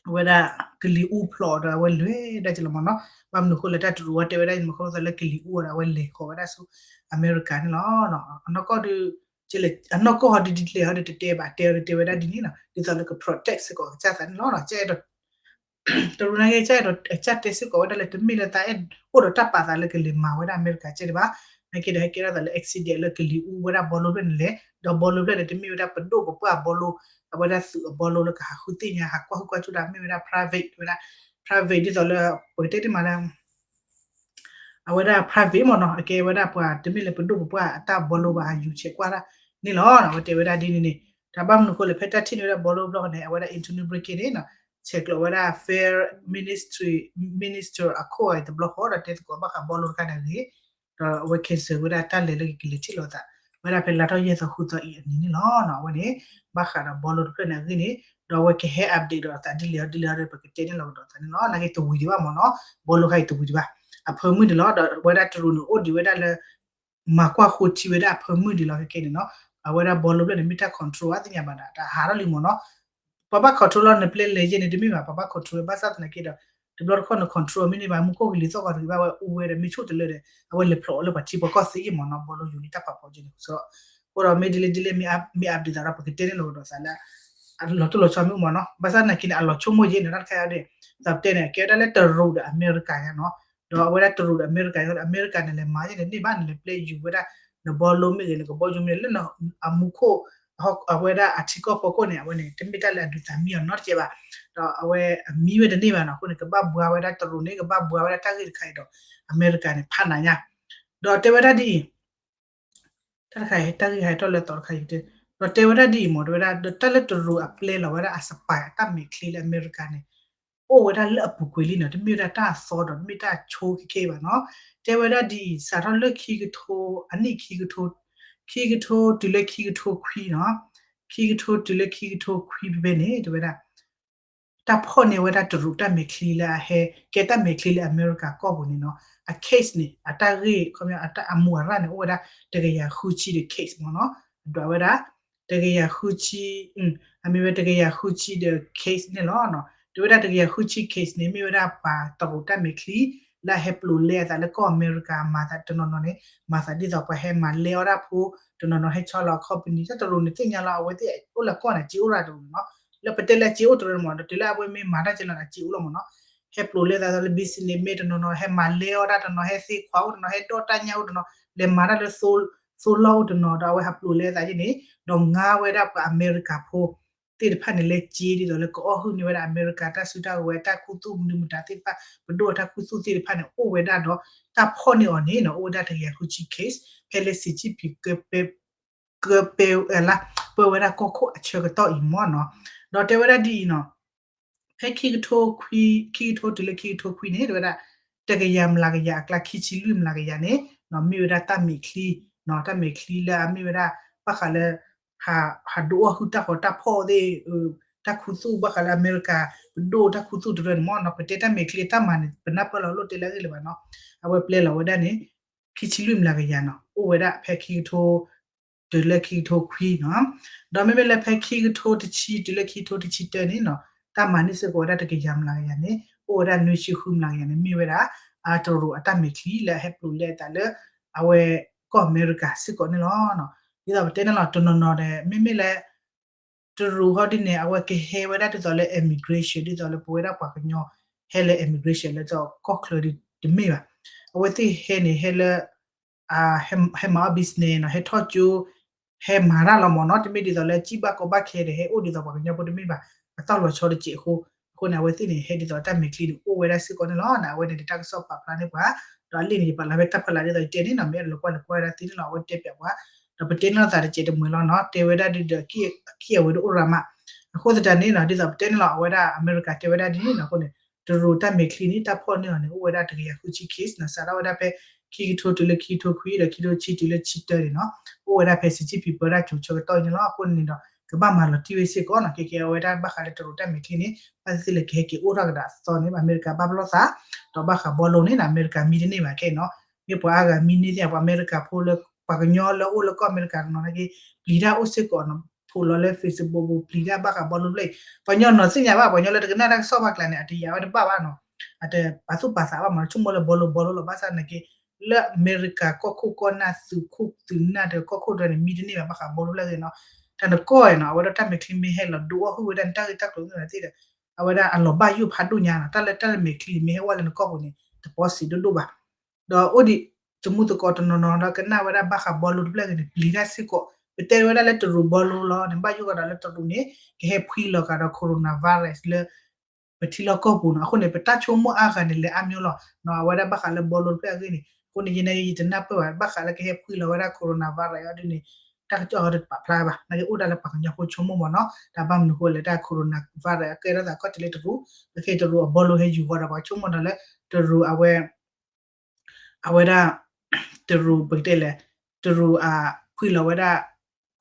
အဝဲဒၣ်ကလံၤအူဖျိးဒီးအဝဲလဲၤဒၣ်ကလီၤမ့ၢ်နီၤ, ဘၣ်မနုၤအဃိလဲၣ် တၢ်တရူးဝဲတဲဝဲဒၣ်န့ၣ် မ့ၢ်ခီဖျိသးလၢကလံၤအူအီၤဒီးအဝဲလဲၤဃီၤဝဲဒၣ်ဆူအမဲရကၤန့ၣ်လီၤ. အနီၢ်ကီၢ်ဒီး အနီၢ်ကီၢ်ဟီဒ်ဒ်လဲၣ်ဟီဒီးတတဲဘၣ် တဲအီၤဒီးတဲဝဲဒၣ်ဒ်န့ၣ်နီၤ, ဒ်သိးလၢက protect စ့ၢ်ကီးအကစၢ်သးန့ၣ်လီၤ. တရူးနာ်က့ ကစၢ်အဲၣ်ဒိး ကစၢ်တဲစ့ၢ်ကီးဝဲဒၣ်လၢတမ့ၢ်လၢသးအဲၣ်အိၣ်ဒီးတၢ်ပာ်သးလၢကလဲၤမၤဝဲဒၣ်အမဲရကၤကဲဒံးဘၣ်, နာ်က့ဒီးဟဲကဲထီၣ်သးလၢ accident လၢကလံၤအူဝဲဒၣ်ဘီလိဖျၢၣ်န့ၣ်လဲၣ်, ဒီးဘီလိဖျၢၣ်န့ၣ် တမ့ၢ်ဝဲဒၣ်ပဒိၣ်ပပှၢ်ဘီလိ, အဝဲဒၣ်သုးအဘီလိလၢကဟးဃုသ့ၣ်ညါ ဟးကွၢ်ဟုၣ်ကွၢ်စူၣ်တၢ် မ့ၢ်ဝဲဒၣ် private ဝဲဒၣ် private ဒ်သိးလၢ ပကတဲတ့ၢ်မးလၢ အဝဲဒၣ် private မ့ၢ်နီၤ, အကဲဝဲဒၣ်ပှၤတမ့ၢ်လၢပဒိၣ်ပပှၢ်အတၢ်ဘီလိဘၣ် ဟးယူၤဆဲးကွၢ်တၢ်န့ၣ်လီၤ. အဝဲတဲဝဲဒၣ်ဒ်န့ၣ်န့ၣ်, တၢ်ဘၣ်မနုၤအဃိလဲၣ် ဖဲတၢ်ထံၣ်န့ၢ်ဝဲဒၣ်ဘီလိတဘျီဃီန့ၣ် အဝဲဒၣ် Antony Blinken န့ၣ် ဆဲးကျိးဝဲဒၣ် Foreign Ministry Minister အခိၣ်အံၤတဘျီဃီဒီးတဲသကိးဘၣ်ဃးဘီလိတခါန့ၣ်အဂ့ၢ်, ဒီးအဝဲ cancel ဝဲဒၣ်တၢ်လဲၤလၢကကလဲၤထံၣ်လိာ်သး ဝဲဒၣ်ဖဲလါထီၣ်ယဲၢ်သီဃုသီအံၤအနံၤန့ၣ်လီၤ. အဝဲန့ၣ် ဘၣ်ဃးဒီးဘီလိတဖျၢၣ်န့ၣ်အဂ့ၢ်န့ၣ်, ဒီးအဝဲကဟဲ update ဒီးအသးဒ်လဲၣ်အီၤဒ်လဲၣ်အီၤဒီး ပကတဲန့ၢ်လီၤကဒီးသးန့ၣ်လီၤ. နာ်က့တဝံၤဒံးဘၣ်မ့ၢ်နီၤ, ဘီလိခါအံၤတဝံၤဒံးဘၣ်, အဖၢမုၢ်ဒံးလီၤ. ဒီးအဝဲဒၣ်တရူးန့ၣ်အိၣ်ဒံးဝဲဒၣ်လၢ မၤကွၢ်ဃိထံဝဲဒၣ်အဖၢမုၢ်ဒံးလီၤ. ခဲကဲန့ၣ်နီၤ အဝဲဒၣ်ဘီလိဖျၢၣ်န့ၣ် မ့ၢ်တၢ် control အသ့ၣ်ညါဘၣ်ဒီး တၢ်ဟးထီၣ်လံမ့ၢ်နီၤ, ပှၤဘၣ် control လီၤနပျဲလဲၤယဲၢ်န့ၣ် တမ့ၢ်ဘၣ် ပှၤဘၣ် control ဘၣ်ဆၣ်သနာ်က့ဒီး တဘျီတခီၣ်န control မ့ၢ်န့ၢ်ဘၣ် မူခိၣ်ကလံၤသီၣ်ဂီၤတဂ့ၤဘၣ် ဝဲအူဝဲဒီးမ့ၢ်ဆိၣ်တလၢဒီး အဝဲလဲၤဖျိးအီၤလၢပှၤထံပှၤကီၢ်သ့အံၤမ့ၢ်နီၤ, ဘီလိယူၤလံတၢ်ဖးဖီကဲန့ၣ်, အဃိဒီးမ့ၢ်ဒ်လဲၣ်ဒ်လဲၣ် မ့ၢ် update သးဒီး ပကတဲန့ၢ်လီၤကဒီးသးလၢ လီၤတိၢ်လီၤဆီမ့ၢ်မ့ၢ်နီၤ, ဘၣ်ဆၣ်သနာ်က့န့ၣ် အလီၤဆိကမိၣ်ယဲၢ်န့ၣ် တၢ်တခါအံၤဒီး သးပတဲန့ၣ် ကဲဝဲဒၣ်လၢတရူးဒီးအမဲရကၤနီၤ, ဒီးအဝဲဒၣ်တရူးဒီးအမဲရကၤန့ၣ် အမဲရကၤန့ၣ် လဲၤမၤယဲၢ်န့ၣ် န့ၢ်ဘၣ်န့ၣ် လဲၤပျဲယူၤဝဲဒၣ် နဘီလိမ့ၢ်ဂ့ၤ နကဘီယူၤမ့ၢ်ဂ့ၤ လၢအမူခိၣ် အဝဲဒၣ်အထံကီၢ်ဖီခိၣ်န့ၣ် အဝဲန့ၣ် တမ့ၢ်တၢ်လၢအဒုးသးမံအီၤနီတစဲးဘၣ်, ဒီးအဝဲအမံဝဲတန့ၢ်ဘၣ်နီၤ, အဃိန့ၣ် ကဘၣ်ဘှါဝဲဒၣ်တရူးန့ၣ် ကဘၣ်ဘှါဝဲဒၣ်တၢ်ဂ့ၢ်တခါအံၤဒီး အမဲရကၤန့ၣ် ဖးနးညါ, ဒီးတဲဝဲဒၣ်ဒ်အံၤ တၢ်တခါအံၤ တၢ်ဂ့ၢ်ဟဲထီၣ်လၢအသီတခါအံၤ ဒီးတဲဝဲဒၣ်ဒ်အံၤမ့ၢ် တဲဝဲဒၣ် ဒီးတၢ်လၢတရူးအပျဲလီၤဝဲဒၣ်အ spy အတၢ်မဲာ်ချံလၢအမဲရကၤန့ၣ် အိၣ်ဝဲဒၣ်လၢအပူၤကွံာ်လံနီၤ, တမ့ၢ်ဝဲဒၣ်တၢ်အသီဒီး တမ့ၢ်တၢ်အဆိခဲခဲဘၣ်နီၤ, တဲဝဲဒၣ်ဒ်အံၤ စးထီၣ်လၢခံကထိ အနံၣ်ခံကထိ ခံကထိတုၤလၢခံကထိခွံနီၤ, ခံကထိတုၤလၢခံကထိခွံဖဲဖဲန့ၣ် တဲဝဲဒၣ် တၢ်ဖီၣ်န့ၢ်ဝဲဒၣ်တရူးတၢ်မဲာ်ချံလၢအဟဲ ကဲတၢ်မဲာ်ချံလၢအမဲရကၤကီၢ်ပူၤန့ၣ်နီၤ အ case န့ၣ် အတၢ်ဂ့ၢ် ခီပညီ အတၢ်အမူအရၣ်န့ၣ် အိၣ်ဝဲဒၣ်တကယၤဃုဆံဒီး case မ့ၢ်နီၤ အဒွးဝဲဒၣ် တကယၤဃုဆံ အမ့ၢ်ဝဲတကယၤဃုဆံဒီး case န့ၣ်လီၤ. တဲဝဲဒၣ်တကယၤဃုဆံ case န့ၣ် မ့ၢ်ဝဲဒၣ်ပှၤတရူးတၢ်မဲာ်ချံ လၢအဟဲပျိးလဲအသးလၢကီၢ်အမဲရကၤ မၤသးတနီၤနီၤန့ၣ် မၤသးဒ်သိးပှၤဟဲမၤလဲအီၣ်ဒၣ်ဖိ တနီၤနီၤဟဲဆီလီၤအခီပနံၣ် တၢ်တရူးန့ၣ်သ့ၣ်ညါလီၤ အဝဲသ့ၣ်အိၣ်လၢကီၢ်န့ၣ် စ့အိၣ်ရၣ်တရူးန့ၣ်နီၤ လၢပတဲလၢစ့အိၣ်တရူးန့ၣ်မ့ၢ် ဒီးတုၤလၢအဝဲမ့ၢ်မၤတၢ်ကဲလီၤန့ၣ် အစ့အိၣ်လီၤမ့ၢ်နီၤ ဟဲပျိးလဲအသးလၢ business မ့ၢ်တနီၤနီၤ ဟဲမၤလဲအီၣ်ဒၣ်တနီၤ ဟဲသ့ခွးအိၣ်တနီၤ ဟဲဒီၣ်တၢ်ညၣ်အိၣ်တနီၤ လဲၤမၤတၢ်လၢ သိလီၢ်အိၣ်တနီၤ ဒီးအဝဲဟးပျိးလဲအသးယဲန့ၣ် ဒီးငါဝဲဒၣ်ပှၤအမဲရကၤဖိ သ့ၣ်တဖၣ်န့ၣ် လဲၤစ့ဒ်သိးလၢကအီၣ်ဟုၣ်န့ၢ်ဝဲဒၣ်အမဲရကၤတၢ်စုတၢ်ကဝဲၤ တၢ်ခူသူၣ်မနုၤမတၤသ့ၣ်တဖၣ် ပဒိၣ်တၢ်ခူသူၣ်သ့ၣ်တဖၣ်န့ၣ် အိၣ်ဝဲဒၣ်ဒီး တၢ်ဖီၣ်န့ၢ်အီၤန့ၣ်နီၤ အိၣ်ဝဲဒၣ်တကယၤဃုဆံ case ဖဲလၢစံးကံၣ်ဖံး ကပ ပဝဲဒၣ်ကီၢ်ခိၣ်အဆၢကတီၢ်အံၤမ့ၢ်နီၤ ဒီးတဲဝဲဒၣ်ဒ်အံၤနီၤ ဖဲခံကထိခွံ ခံကထိတုၤလၢခံကထိခွံန့ၣ် တဲဝဲဒၣ် တကယၤမျးကယၤအကျါ ခံဆံလွံၢ်မျးကယၤန့ၣ် မ့ၢ်ဝဲဒၣ်တၢ်မဲာ်ချံ တၢ်မဲာ်ချံလၢအမ့ၢ်ဝဲဒၣ် ဘၣ်ဃးလၢ ဟးဒိးအီၣ်ဟုၣ်တၢ်ဃီတၢ်ဖီၣ်သ့ၣ် တၢ်ခူသူၣ်ဘၣ်ဃးလၢအမဲရကၤ ပဒိၣ်တၢ်ခူသူၣ်တရၢန့ၣ်မ့ၢ်နီၤ ပတဲတၢ်မဲာ်ချံအတၢ်မၤန့ၣ် ပနၢ်ပၢၢ်လီၤလိၣ်တဲလၢအဂ့ၢ်လၢၤဘၣ်နီၤ အဝဲပျဲလီၤဝဲဒၣ်န့ၣ် ခံဆံလွံၢ်မျးကယၤနီၤ အိၣ်ဝဲဒၣ်ဖဲခံကထိ တုၤလၢခံကထိခွံနီၤ ဒီးမ့မ့ၢ်လၢဖဲခံကထိတဆံတုၤလၢခံကထိတဆံတၢန့ၣ်နီၤ တၢ်မၤန့ၢ်စ့ၢ်ကီးဝဲဒၣ်တကယၤမျးကယၤန့ၣ် အိၣ်ဝဲဒၣ်နွံဆံဃုမျးကယၤန့ၣ် မ့ၢ်ဝဲဒၣ် အတရူးအတၢ်မဲာ်ချံလၢအဟဲပျိးလဲအသးလၢ အဝဲကီၢ်အမဲရကၤစ့ၢ်ကီးန့ၣ်လီၤ. ဒ်သိးပတဲန့ၣ်လီၤ တနီၤနီၤဒီး မ့မ့ၢ်လၢ တရူးဟီဒ်န့ၣ် အဝဲကဟဲဝဲဒၣ်ဒ်သိးလၢ immigration ဒ်သိးလၢပဝဲဒၣ်ပှၤကညီ ဟဲလၢ immigration လၢကီၢ်ချၢဒ်တမ့ၢ်ဘၣ်. အဝဲသ့ၣ်ဟဲန့ၣ် ဟဲလၢ ဟဲမၤအီၣ် business နီၤ ဟဲထီၣ်ကၠိ ဟဲမၤတၢ်လီၤမ့ၢ်နီၤ တမ့ၢ်ဒ်သိးလၢစံၣ်ဘၣ်ကီဘၣ်ခဲဒီး ဟဲအိၣ်ဒ်သိးပှၤကညီဖိတမ့ၢ်ဘၣ်. အတၢ်လီၤဆီတစဲးအဃိ အဃိန့ၣ် အဝဲသ့ၣ်န့ၣ် ဟဲဒ်သိးတၢ်မဲာ်ချံန့ၣ် အိၣ်ဝဲဒၣ်စ့ၢ်ကီးန့ၣ်လီၤ. အဝဲန့ၣ်တၢ်ကစီၣ်ပာ်ဖျါန့ၢ်ပှၤ ဒီးအလံာ်န့ၣ် ယပာ်လီၤဖဲတၢ်ဖီလာ်ဒ်သိးယတဲန့ၣ်နီၤ မ့ၢ်အဲၣ်ဒိးကွၢ်လဲၤကွၢ်ဝဲဒၣ်သ့န့ၣ်လီၤ အဝဲတဲပၠးပှၤ ဒီးပတဲန့ၣ်လီၤသးတစဲးတမှဲၤလီၤနီၤ တဲဝဲဒၣ်ဒ်ဒီး အခံအဝဲဒၣ်အိၣ်ရၤမး အဃိသတးန့ၣ်နီၤ ဒ်သိးပတဲန့ၣ်လီၤ အဝဲဒၣ်အမဲရကၤတဲဝဲဒၣ်ဒ်န့ၣ်နီၤ အဃိန့ၣ် တရူးတၢ်မဲာ်ချံန့ၣ် တၢ်ဖီၣ်န့ၢ်အီၤန့ၣ် အိၣ်ဝဲဒၣ်တကယၤဃုဆံ case နီၤ စးထီၣ်ဝဲဒၣ်ဖဲ ခံကထိတုၤလၢခံကထိခွံဒီး ခံကထိဆံတုၤလၢဆံတၢန့ၣ်နီၤ အိၣ်ဝဲဒၣ်ဖဲစံးကံၣ်ဖံးပၢတၢ်ကၠိၤဆၢကတီၢ်အံၤန့ၣ်လီၤ. အဃိန့ၣ်ဒီး ကဘၣ်မၤလီၤတံၢ်ဝဲစ့ၢ်ကီးနီၤ ကဲကဲအဝဲဒၣ်ဘၣ်ဃးလၢတရူးတၢ်မဲာ်ချံန့ၣ် ဘၣ်သ့ၣ်သ့ၣ်လၢကဟဲက့ၤအိၣ်ထီၣ်ကဒီးအသီန့ၣ် အမဲရကၤဘၣ်ပလီၢ်သး ဒီးဘၣ်ဃးဘီလိန့ၣ် အမဲရကၤမံတန့ၢ်ဘၣ်ခဲအံၤနီၤ မ့ၢ်ပှၤအါဂၤမံန့ၢ်သ့ၣ် ပှၤအမဲရကၤဖိလၢ ပှၤကညီလၢအိၣ်လၢကီၢ်အမဲရကၤနီၤ နာ်က့ ပျံၤတၢ်အိၣ်စ့ၢ်ကီးနီၤ ဖိးလီၤလၢ Facebook ပူၤ ပျံၤတၢ်ဘၣ်ဃးဘီလိဖျၢၣ်အံၤ ပှၤကညီနီၤသ့ၣ်ညါဘၣ် ပှၤကညီလၢတကနၣ်တၢ်ကစီၣ်ဘၣ်ကျါန့ၣ် အတယာ်ဝဲတဘၣ်ဘၣ်နီၤ အတပာ်သူၣ်ပာ်သးဘၣ်မး ဆိကမိၣ်လၢဘီလိဘီလိလီၤ ဘၣ်ဆၣ်နာ်က့ လၢအမဲရကၤကီၢ်ခိၣ်ကီၢ်နၢ်သုးခိၣ်သုးနၢ်ဒီးကီၢ်ခိၣ်တရၢန့ၣ် မံတန့ၢ်ဘၣ် ဘၣ်ဃးဘီလိဖျၢၣ်အံၤနီၤ တၢ်နကီၢ်အံၤနီၤ အဝဲဒၣ်တၢ်မဲာ်ချံမ့ၢ်ဟဲလီၤဒိးအီၣ်ဟုၣ်ဝဲဒၣ်န့ၣ် တၢ်ဂ့ၢ်တၢ်ကျိၤသ့ၣ်ဒီး အဝဲဒၣ်အလီၤဘၣ်ယိၣ်ဖးဒိၣ်ညါနီၤ တၢ်လၢတၢ်မဲာ်ချံန့ၣ် မ့ၢ်ဟဲဝဲလၢနကီၢ်ပူၤန့ၣ် တပီစံးဒိၣ်ဒိၣ်ဘၣ် ဒီးအိၣ်ဒံး တမူသကိးတနီၤနီၤဒီးကနၣ်ဝဲဒၣ်ဘၣ်ဃးဘီလိတဖျၢၣ်အံၤန့ၣ် ပျံၤတၢ်စ့ၢ်ကီး ပတဲဝဲဒၣ်လၢတရူးဘီလိလီၤန့ၣ် ဘၣ်ယိၣ်ကဒီးလၢတရူးန့ၣ် ကဟဲဖှံလီၤကဒီး coronavirus လၢ ပထံလီၢ်ကီၢ်ပူၤနီၤ အဃိန့ၣ် ပတၢ်ဆိကမိၣ်အါဂၤန့ၣ် လဲၤအါမျိၤလီၤနီၤ အဝဲဒၣ်ဘၣ်ဃးလၢဘီလိတဖျၢၣ်အဂ့ၢ်န့ၣ် အဃိန့ၣ် ယဲန့ၣ် ယတနၢ်ပၢၢ်ဘၣ် ဘၣ်ဃးလၢကဟဲဖှံလီၤဝဲဒၣ် coronavirus အီၤဒ်န့ၣ် တၢ်ကစီၣ်အီၤတပာ်ဖျါဘၣ် နာ်က့အိၣ်ဒၣ်လၢပှၤကညီဖိဆိကမိၣ်မ့ၢ်နီၤ တၢ်ဘၣ်မနုၤဃိလဲၣ် တၢ် coronavirus အကဲထီၣ်သးကီၢ်တလ့တရူး အခဲတရူးအဘီလိဟဲယူၤဃီဒီး ပှၤဆိကမိၣ်ဒီးလၢ တရူးအဝဲ အဝဲဒၣ် တရူးပကတဲလဲၣ် တရူးအဖှံလီၤဝဲဒၣ်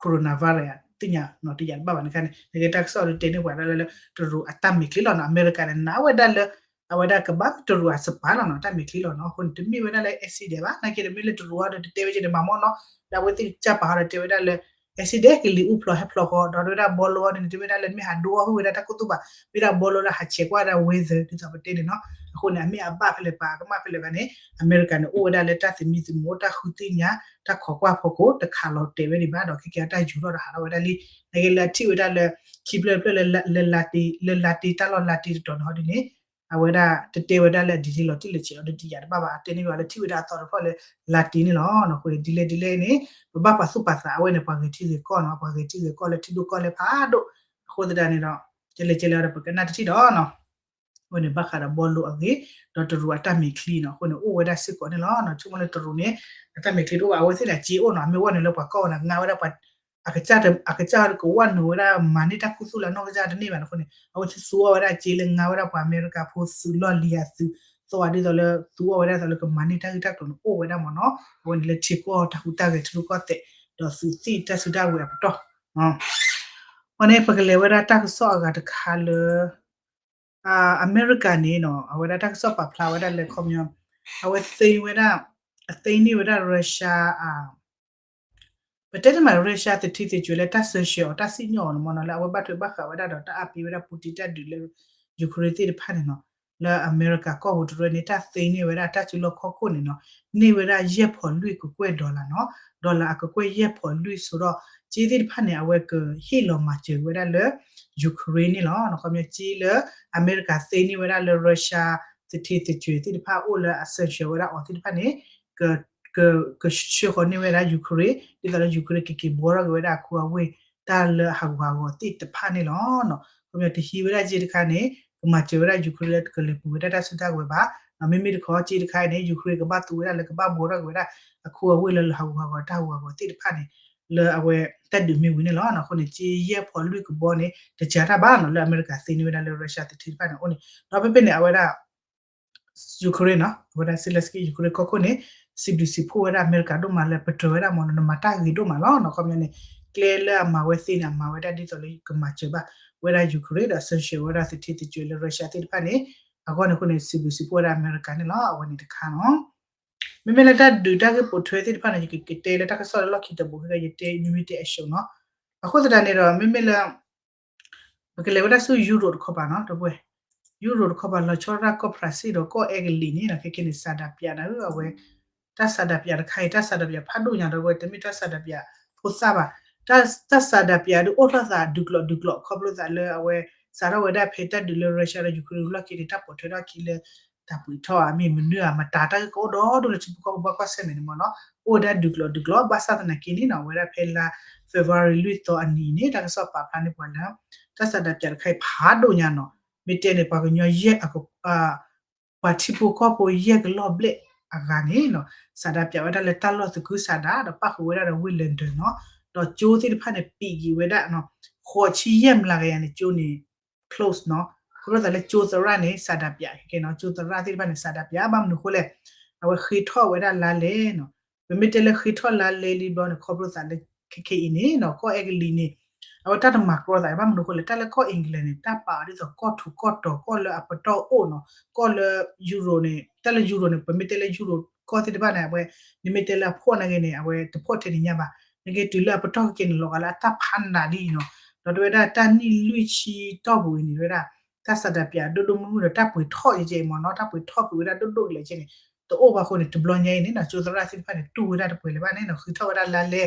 coronavirus သ့ၣ်ညါနီၤ တယာ်တဘၣ်ဘၣ်န့ၣ်ခါန့ၣ် နကဲတၢ်ကစီၣ်ဒ်တဲန့ၢ်ပှၤဒၣ်လၢ တရူးအတၢ်မဲာ်ချံလီၤနီၤ အမဲရကၤန့ၣ် နာ်ဝဲဒၣ်လၢ အဝဲဒၣ်ကဘၣ်တရူးအစပၤလီၤနီၤ တၢ်မဲာ်ချံလီၤနီၤ အဃိန့ၣ် တမ့ၢ်ဝဲဒၣ်လၢ accident ဘၣ် နာ်က့တမ့ၢ်လၢတရူးအီၤဒီး တတဲဝဲက့ၤန့ၣ်မၤမီၢ်နီၤ ဒီးအဝဲသ့ၣ်ကစၢ်ပာ်ဟီဒီးတဲဝဲဒၣ်လၢ accident ကလံၤအူဖျိးဟဲဖျိးဃီ ဒီးဝဲဒၣ်ဘီလိအီၤန့ၣ် တမ့ၢ်ဒၣ်လၢမ့ၢ်ဟးဒိအီၣ်ဟုၣ်ဝဲဒၣ်တၢ်ခူသူၣ်ဘၣ် မ့ၢ်ဒၣ်ဘီလိလၢဟးဆဲးကွၢ်ဒၣ် weather ဒ်သိးပတဲန့ၣ်နီၤ အဃိန့ၣ် အမ့ၢ်အဘၣ်ဖဲလဲၣ်ပာ်ကမၣ်ဖဲလဲၣ်ဂၤန့ၣ် အမဲရကၤန့ၣ် အိၣ်ဝဲဒၣ်လၢတၢ်သမံသမိး တၢ်ဃုသ့ၣ်ညါ တၢ်ခိးကွၢ်ဖီခိၣ် တခးလီၤတဲာ်ဝဲဒံးဘၣ်ဒီး ခဲကဲအတၢ်ယူၤထီၣ်ဒီးဟးထီၣ်ဝဲဒၣ်လံ နာ်က့လၢအထံၣ်ဝဲဒၣ်လၢ ခံဖျၢၣ်တဖျၢၣ်လၢလါတ့ လၢလါတ့ တၢ်လီၢ်လါတ့တတီၤန့ၣ်ဟီဒ်န့ၣ် အဝဲဒၣ်တတဲဝဲဒၣ်လၢအဒံးလီၤတံၢ်လီၤဆဲးအီၤဒီးတယာ်တဘၣ်ဘၣ် အတဲန့ၢ်ဘၣ်လၢထံၣ်ဝဲဒၣ်အသီတဖျၢၣ်လၢလါတ့န့ၣ်လီၤ. အဃိန့ၣ် ဒ်လဲၣ်ဒ်လဲၣ်န့ၣ် ပဘၣ်ပာ်သူၣ်ပာ်သးအဝဲန့ၣ် ပှၤဂဲၤထံဂဲၤကီၢ်နီၤ ပှၤဂဲၤထံဂဲၤကီၢ်လၢထံဒိၣ်ကီၢ်လဲၢ်ဖးဒိၣ် အဃိသတးန့ၣ်ဒီး ကလဲၤကလဲၤဒီးပကနၣ်တထံၣ်ဒီးနီၤ အဃိန့ၣ် ဘၣ်ဃးဒီးဘီလိအဂ့ၢ် ဒီးတရူးအတၢ်မဲာ်ချံနီၤ အဃိန့ၣ် အိၣ်ဝဲဒၣ်စ့ၢ်ကီးန့ၣ်လီၤ. ဆိကမိၣ်လၢတရူးန့ၣ် အတၢ်မဲာ်ချံတအိၣ်ဘၣ် အဝဲသ့ၣ်န့ၣ် အစ့အိၣ်နီၤ အမ့ၢ်ဝဲန့ၣ်လၢပှၤကီၢ်ဝဲန့ၣ် ငါဝဲဒၣ်ပှၤ အကစၢ် အကစၢ်ကဝၢ်နုာ်ဝဲဒၣ်မၤန့ၢ်တၢ်ခူသူၣ်လၢနီၢ်ကစၢ်တန့ၢ်ဘၣ်န့ၣ်အဃိန့ၣ် အဝဲသ့ၣ်သူအီၣ်ဝဲဒၣ်အစ့လၢငါဝဲဒၣ်ပှၤအမဲရကၤဖိသုးလီၢ်လံၤအသုး သီၣ်ဝဲဒၣ်ဒ်သိးလၢသူအီၣ်ဝဲဒၣ်ဒ်သိးလၢကမၤန့ၢ်တၢ်ဂ့ၢ်တၢ်ကျိၤန့ၣ် အိၣ်ဝဲဒၣ်မ့ၢ်နီၤ အဝဲန့ၣ်လၢထံကီၢ်တၢ်ဟူးတၢ်ဂဲၤထံရူၢ်ကီၢ်သဲး ဒီးသုးသ့ၣ်တၢ်စုတၢ်ဝဲၤအပတီၢ် အဃိန့ၣ် ပကလဲၤဝဲဒၣ်တၢ်ကစီၣ်အဂၤတခါလၢ အမဲရကၤန့ၣ်နီၤ အဝဲဒၣ်တၢ်ကစီၣ်ပာ်ဖျါဝဲဒၣ်လၢခီပညီ အဝဲသ့ဝဲဒၣ် အသ့န့ၢ်ဝဲဒၣ် Russia ပတဲတမး Russia သထံသကၢၤလၢတၢ်စၢၤဆှၢအီၤ တၢ်စံၣ်ညီၣ်အီၤန့ၣ်မ့ၢ်နီၤ လၢအဝဲဘၣ်ထွဲဘၣ်ဃးဝဲဒၣ်ဒီးတၢ်အါပ့ၤဝဲဒၣ် Putin တၢ်ဒုးလၢ Ukraine သ့ၣ်တဖၣ်န့ၣ်နီၤ လၢအမဲရကၤကီၢ်ပူၤတရၢန့ၣ် တၢ်သ့န့ၢ်ဝဲဒၣ်တၢ်စုလီၢ်ခီၣ်ခိၣ်န့ၣ်နီၤ န့ၢ်ဝဲဒၣ်ယဲၢ်ဖီးလွံၢ်ကကွဲၢ် dollar နီၤ dollar အကကွဲၢ်ယဲၢ်ဖီးလွံၢ်ဆိဒီး ကၠ့သ့ၣ်တဖၣ်န့ၣ် အဝဲကဟ့ၣ်လီၤမၤစၢၤဝဲဒၣ်လၢ Ukraine န့ၣ်လီၤ. ခီပညီကၠ့လၢ အမဲရကၤသ့န့ၢ်ဝဲဒၣ်လၢ Russia သထံသကၢၤသ့ၣ်တဖၣ်အိၣ်လၢအစၢၤဆှၢဝဲဒၣ်အီၤသ့ၣ်တဖၣ်န့ၣ် ကဆှၢဃီၤန့ၢ်ဝဲဒၣ် Ukraine ဒ်သိးလၢ Ukraine ကက့ၤဘှီထီၣ်က့ၤဝဲဒၣ်အခိအဝ့ၢ် တၢ်လၢအဟးဂူာ်ဟးဂီၤသ့ၣ်တဖၣ်န့ၣ်လီၤ. ခီပညီတဟံးဝဲဒၣ်ကၠ့တခါန့ၣ် ကမၤစၢၤဝဲဒၣ် Ukraine လၢကလဲၤပူၤဝဲဒၣ်တၢ်စုတၢ်ကဝဲၤဘၣ်. မ့မ့ၢ်တခီကၠ့တခါအံၤန့ၣ် Ukraine ကဘၣ်သူဝဲဒၣ်လၢကဘၣ်ဘှီထီၣ်က့ၤဝဲဒၣ် အခိအဝ့ၢ်လၢလၢဟးဂူာ်ဟးဂီၤတၢ်ဟးဂူာ်ဟးဂီၤသ့ၣ်တဖၣ်န့ၣ် လၢအဝဲတၢ်ဒုးမ့ၢ်ဝံၤန့ၣ်လီၤ. အဃိန့ၣ် ကၠ့ယဲၢ်ဖီးလွံၢ်ကဘီန့ၣ် တစှၤတၢ်ဘၣ်နီၤ လၢအမဲရကၤသ့န့ၢ်ဝဲဒၣ်လၢ Russia သထံတဖၣ်န့ၣ်အိၣ်န့ၣ် ဒီးဖဲဖဲန့ၣ် အဝဲဒၣ် Ukraine နီၤ အဝဲဒၣ် Zelenskyy Ukraine ကီၢ်ခိၣ်န့ၣ် စံးဘျုးစံးဖှိၣ်ဝဲဒၣ်အမဲရကၤဒိၣ်မးလၢပတြၢၤဝဲဒၣ်မ့ၢ်နီၤ နမၤတၢ်ဂ့ၤဒိၣ်မးလီၤနီၤ. ခီပညီန့ၣ် ကျဲလၢအမၤဝဲသ့န့ၣ် အမၤဝဲဒၣ်ဒ်သိးလၢကမၤစၢၤဘၣ်ဝဲဒၣ် Ukraine ဒီးစၢၤဆှၢဝဲဒၣ်သထံသကၢၤလၢ Russia သ့ၣ်တဖၣ်န့ၣ် အဂီၢ်န့ၣ်အဃိန့ၣ် စံးဘျုးစံးဖှိၣ်ဝဲဒၣ်အမဲရကၤန့ၣ်လီၤ. အဝဲန့ၣ်တခါနီၤ မ့မ့ၢ်လၢတၢ်ဒုးတၢ်ဂ့ၢ်ပိာ်ထွဲသ့ၣ်တဖၣ်န့ၣ် ယကတဲလၢတၢ်ကစီၣ်လၢလီၢ်ခံတဘိ ယတဲမ့မ့ၢ်တဲအရှုံးနီၤ. အဃိသတးန့ၣ်ဒီး မ့မ့ၢ်လၢ ပကလဲၤဝဲဒၣ်ဆူ Europe တခီပၤနီၤ တဝဲ Europe တခီပၤ လီၤဆီဒၣ်တၢ်ကီၢ် France ဒီးကီၢ်အဲကလံးန့ၣ်နီၤ ခဲကဲန့ၣ် ဆန္ဒပြန့ၣ် အဝဲ တၢ်ဆန္ဒပြတခါအံၤ တၢ်ဆန္ဒပြဖးဒိၣ်ညါဒီး တဝဲတမ့ၢ်တၢ်ဆန္ဒပြဖိသၣ်ဘၣ် တၢ်ဆန္ဒပြဒုးအိၣ်ထီၣ်သးဒုးကျိးဒုးကျိး ခီဖျိသးလၢအဝဲ စးထီၣ်ဝဲဒၣ်ဖဲတၢ်ဒုးလၢ Russia ဒီး Ukraine လီၢ်ခံန့ၣ် တၢ်ပိာ်ထွဲထီၣ်ခံလၢ တၢ်ပှ့ၤထီၣ်ဧါ မ့ၢ်မနုၤဧါ မတၤတၢ်ဂ့ၢ်ကအိၣ်ဒီဒိၣ်လၢထံဖိကီၢ်ဖိဘၣ်ကွၢ်ဆၢၣ်မဲာ်န့ၣ်မ့ၢ်နီၤ အိၣ်ဝဲဒၣ်ဒုးကျိးဒုးကျိး ဘၣ်ဆၣ်သနာ်က့န့ၣ်နီၤ အဝဲဒၣ်ဖဲလါ February လွံၢ်သီအနံၤန့ၣ် တၢ်ကစီၣ်ပာ်ဖျါန့ၢ်ပှၤလၢ တၢ်ဆန္ဒပြတခါအံၤဖးဒိၣ်ညါနီၤ မ့ၢ်တဲန့ၣ် ပှၤကညီယဲၢ် ပှၤထံဖိကီၢ်ဖိယဲၢ်ကလီၢ်ဘျဲၣ်အဂၤန့ၣ်နီၤ ဆန္ဒပြဝဲဒၣ်လၢတၢ်လီၢ်သကုၤဆးဒး ဒီးပၣ်ဃုာ်ဝဲဒၣ်ဒီးဝ့ၢ် London နီၤ ဒီးကၠိသ့ၣ်တဖၣ်န့ၣ် ပံးက့ၤဝဲဒၣ် ဃိးဆံယဲၢ်မျးကယၤန့ၣ် ကၠိန့ၣ် close နီၤ ခီဖျိသးလၢကၠိသရၣ်န့ၣ် ဆန္ဒပြခဲကဲနီၤ ကၠိသရၣ်သ့ၣ်တဖၣ်န့ၣ် ဆန္ဒပြ ဘၣ်မနုၤအဃိလဲၣ် အဝဲဃ့ထီၣ်ဝဲဒၣ်လါလဲနီၤ ပမ့ၢ်တဲလၢဃ့ထီၣ်လါလဲလံဘျီန့ၣ် ခီဖျိသးလၢခဲခဲအံၤန့ၣ်နီၤ ကီၢ်အဲကလံးန့ၣ် အဝဲတၢ်တမၤကြီသး ဘၣ်မနုၤအဃိလဲၣ် တၢ်လၢကီၢ် England န့ၣ် တၢ်ပာ်အီၤဒ်သိးကီၢ်ထူးကီၢ်တီၤ ကီၢ်လၢအပတီၢ်အိၣ်နီၤ ကီၢ်လၢ Europe န့ၣ် တၢ်လၢ Europe န့ၣ် ပမ့ၢ်တဲလၢ Europe ကီၢ်သ့ၣ်တဖၣ်န့ၣ် အဝဲ နမ့ၢ်တဲလၢအဖှီၣ်နာ်က့န့ၣ် အဝဲတဖှီၣ်ထဲန့ၣ်ညါဘၣ် နက့ၤတုၤလၢအပတီၢ်ကက့ၤန့ၣ် လီၤဂာ်လၢအတၢ်ဖးနးလံနီၤ ဒီးတဝဲဒၣ်တၢ်နံၣ်လွံၢ်ဆံတီၢ်ပူၤအံၤန့ၣ် တဝဲဒၣ် တၢ်ဆန္ဒပြဒိၣ်ဒိၣ်မုၢ်မုၢ်ဒီး တၢ်ပှ့ၤထီၣ်ယဲကဲအံၤမ့ၢ်နီၤ တၢ်ပှ့ၤထီၣ်ကွံာ်ဝဲဒၣ်ဒိၣ်ဒိၣ်ကလဲာ်ကဲန့ၣ် တအိၣ်ဘၣ်အဃိန့ၣ် တဘျီညါအံၤန့ၣ်နီၤ ကၠိသရၣ်သ့ၣ်တဖၣ်န့ၣ် တူၢ်ဝဲဒၣ်တပှဲၤလၢၤဘၣ်န့ၣ်နီၤ ဃ့ထီၣ်ဝဲဒၣ်လါလဲ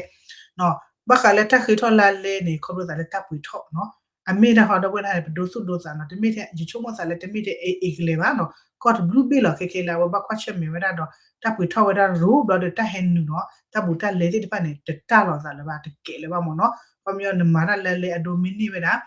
ဘၣ်ဃးလၢတၢ်ဃ့ထီၣ်လါလဲန့ၣ် ခီဖျိသးလၢတၢ်ပှ့ၤထီၣ်နီၤ အမ့ၢ်တၢ်ဟီဒီပုၢ်ဝဲၢ်န့ၣ် ပဒိသူၣ်ဒိသးနီၤ တမ့ၢ်ထဲယဆိကမိၣ်သးလၢတမ့ၢ်ထဲ England ဘၣ်နီၤ ကီၢ်တဘျုးဘ့ၣ်လီၤ ခဲခဲလၢအဝဲဘၣ်ကွၢ်ဆၢၣ်မဲာ်ဝဲဒၣ်ဒီး တၢ်ပှ့ၤထီၣ်ဝဲဒၣ်ရူဘျီဒီး တၢ်ဟဲနုာ်နီၤ တၢ်ဘူးတၢ်လဲသ့ၣ်တဖၣ်န့ၣ် တတၢ်လီၤသးလၢၤဘၣ် တကဲလၢၤဘၣ်မ့ၢ်နီၤ ခီပညီနမၤတၢ်လါလဲအဒိမ့ၢ်န့ၢ်ဝဲဒၣ်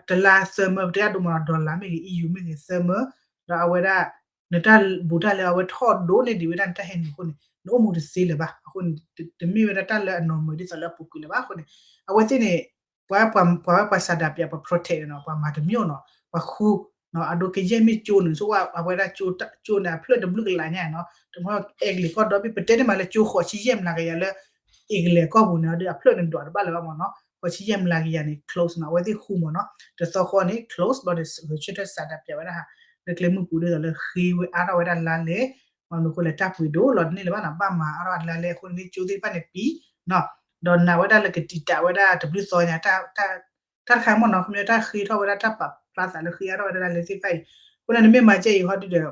တလါသၢမၢ ပတဲအဒိမ့ၢ်နီၤ dollar မ့ၢ်ဂ့ၤ EU မ့ၢ်ဂ့ၤသၢမၢ ဒီးအဝဲဒၣ် နတၢ်ဘူးတၢ်လဲအဝဲထီၣ်ဒိၣ်န့ၢ်ဒံးဝဲဒၣ်နတၢ်ဟဲနုာ်အဃိန့ၣ် နအိၣ်မူတသ့လၢၤဘၣ် အဃိန့ၣ် တမ့ၢ်ဝဲဒၣ်တၢ်လၢအနီၢ်မၢဒ်သိးလၢအပူၤကွံာ်လၢၤဘၣ်အဃိန့ၣ် အဝဲသ့ၣ်န့ၣ် ပှၤ ပှၤ ပှၤဝဲပှၤဆန္ဒပြ ပှၤ protest နီၤ ပှၤမၤတမံၤနီၤ ပှၤဃူ အဒိကယဲၢ်မ့ၢ်ကၠိန့ၣ် ဆိဝဲအဝဲဒၣ်ကၠိန့ၣ် အဖျၢၣ်တဘျုးကလးညါနီၤ တမ့ၢ်အဲကလံးကီၢ်ဒီဘ့ၣ် ပတဲန့ၣ်မးလၢကၠိဃိးဆံယဲၢ်မျးကယၤလၢ England ကီၢ်ပူၤန့ၣ်ဒီး အဖျၢၣ်န့ၣ်ဒွးတဘၣ်လၢၤဘၣ်မ့ၢ်နီၤ ဃိးဆံယဲၢ်မျးကယၤန့ၣ် close နီၤ အဝဲသ့ၣ်ဃူမ့ၢ်နီၤ တသီဃီန့ၣ် close ဘျီဒီး ဂဲၤဆၢထၢၣ်ဆန္ဒပြဝဲဒၣ်ဟး လၢကျဲမုၢ်ပူၤဒ်သိးလၢဃ့ဝဲအါထီၣ်ဝဲဒၣ်လါလဲ မ့ၢ်မနုၤအဃိလဲၣ် တၢ်ပှ့ၤဒိၣ်လီၤတန့ၢ်လၢၤဘၣ်နီၤ ဘၣ်မၤအါထီၣ်လါလဲအဃိန့ၣ် ကၠိသ့ၣ်တဖၣ်န့ၣ်ပံၤနီၤ ဒီးနာ်ဝဲဒၣ်လၢကတံာ်တာ်ဝဲဒၣ်တဘျုးသီညါ တၢ်တခါမ့ၢ်နီၤ ခီပညီတၢ်ဃ့ထီၣ်ဝဲဒၣ်တၢ်ပာ်ဖျါသးလၢဃ့အါထီၣ်ဝဲဒၣ်လါလဲသ့ၣ်တဖၣ်အံၤ အဃိန့ၣ် နမ့ၢ်မၤကဲအံၤဟီဒုဒီး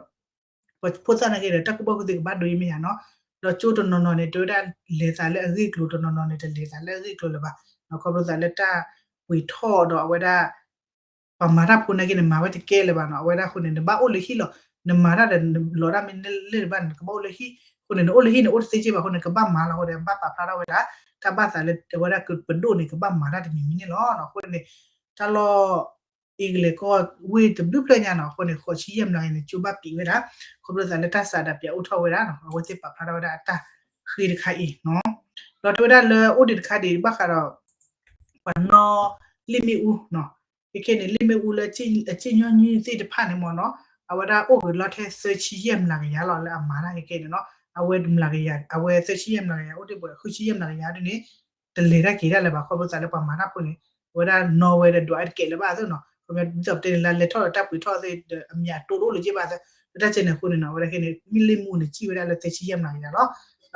ပှၤဖိသၣ်နာ်က့ဒီး တၢ်ကူၣ်ဘၣ်ကူၣ်သ့ကဘၣ်ဒိအံၤမ့ၢ်ယါနီၤ ဒီးကၠိတနီၤနီၤန့ၣ် တဲဝဲဒၣ်လဲၤသးလၢအဂ့ၢ်ကျိၤ တနီၤနီၤန့ၣ် တလဲၤသးလၢအဂ့ၢ်ကျိၤလၢၤဘၣ် ခီဖျိသးလၢတၢ်ပှ့ၤထီၣ်ဒီးအဝဲဒၣ် ပှၤမၤတၢ်ဖိနာ်က့န့ၣ် မၤဝဲတကဲလၢၤဘၣ်နီၤ အဝဲဒၣ်အဃိန့ၣ် နဘၣ်အိၣ်လၢဟံၣ်လီၤ နမၤတၢ်ဒီးလီၤတၢ်မ့ၢ်လၢတဘၣ်န့ၣ် နကဘၣ်အိၣ်လၢဟံၣ် အဃိန့ၣ် နအိၣ်လၢဟံၣ်န့ၣ် အိၣ်တသ့က့ဘၣ်အဃိန့ၣ် ကဘၣ်မၤလီၤအဃိန့ၣ် ဘၣ်ပာ်ဖျါထီၣ်ဝဲဒၣ် တၢ်ဘၣ်သးလၢအဝဲဒၣ်ကပဒိၣ်န့ၣ် ကဘၣ်မၤတၢ်တမံၤမံၤန့ၣ်လီၤ အဃိန့ၣ် တၢ်လီၢ် အ့ကလဲၤကီၢ်ဝ့ၢ်တဘျုးဖျၢၣ်ညါနီၤ အဃိန့ၣ် ဃိးဆံယဲၢ်မျးကယၤန့ၣ် ကၠိဘၣ်ပံးဝဲဒၣ် ခီဖျိသးလၢတၢ်ဆန္ဒပြအိၣ်ထီၣ်ဝဲဒၣ်နီၤ အဝဲသ့ၣ်ပာ်ဖျါထီၣ်ဝဲဒၣ်အတၢ်ဃ့တခါအံၤနီၤ ဒီးတဲဝဲဒၣ်လၢအိၣ်ဒံးတခါဒံးဘၣ်ဃးဒီး ပှၤနီၣ်လ့ၣ်မ့ၣ်အူနီၤ ခဲခဲန့ၣ် လ့ၣ်မ့ၣ်အူလၢအစ့ၣ်ညီၣ်ညီၣ်သ့ၣ်တဖၣ်န့ၣ်မ့ၢ်နီၤ အဝဲဒၣ်အိၣ်ဂ့ၤလီၤထဲသၢဆံယဲၢ်မျးကယၤလီၤ လၢအမၤတၢ်ခဲခဲန့ၣ်နီၤ အဝဲမျးကယၤ အဝဲသၢဆံယဲၢ်မျးကယၤ အိၣ်ဒံးပှဲၤဃုဆံယဲၢ်မျးကယၤဒ်န့ၣ် တလဲၤတၢ်က့ၤတၢ်လၢၤဘၣ် ခီဖျိသးလၢပှၤမၤတၢ်ဖိန့ၣ် အဝဲဒၣ်နီၣ်ဝဲဒီးဒွးတကဲလၢၤဘၣ်သ့ၣ်နီၤ ဒ်သိးပတဲန့ၣ် လါလဲထီၣ်ဒီးတၢ်ပှ့ၤထီၣ်သ့ၣ်ဒီး အမ့ၢ်အတိၢ်တအိၣ်လၢၤက့ဘၣ်သ့ၣ် လၢတၢ်စဲန့ၣ်အဃိန့ၣ်နီၤ အဝဲဒၣ်ခဲန့ၣ် မ့ၢ်လံာ်မူန့ၣ် စံၣ်ဝဲဒၣ်လၢသၢဆံယဲၢ်မျးကယၤလီၤ.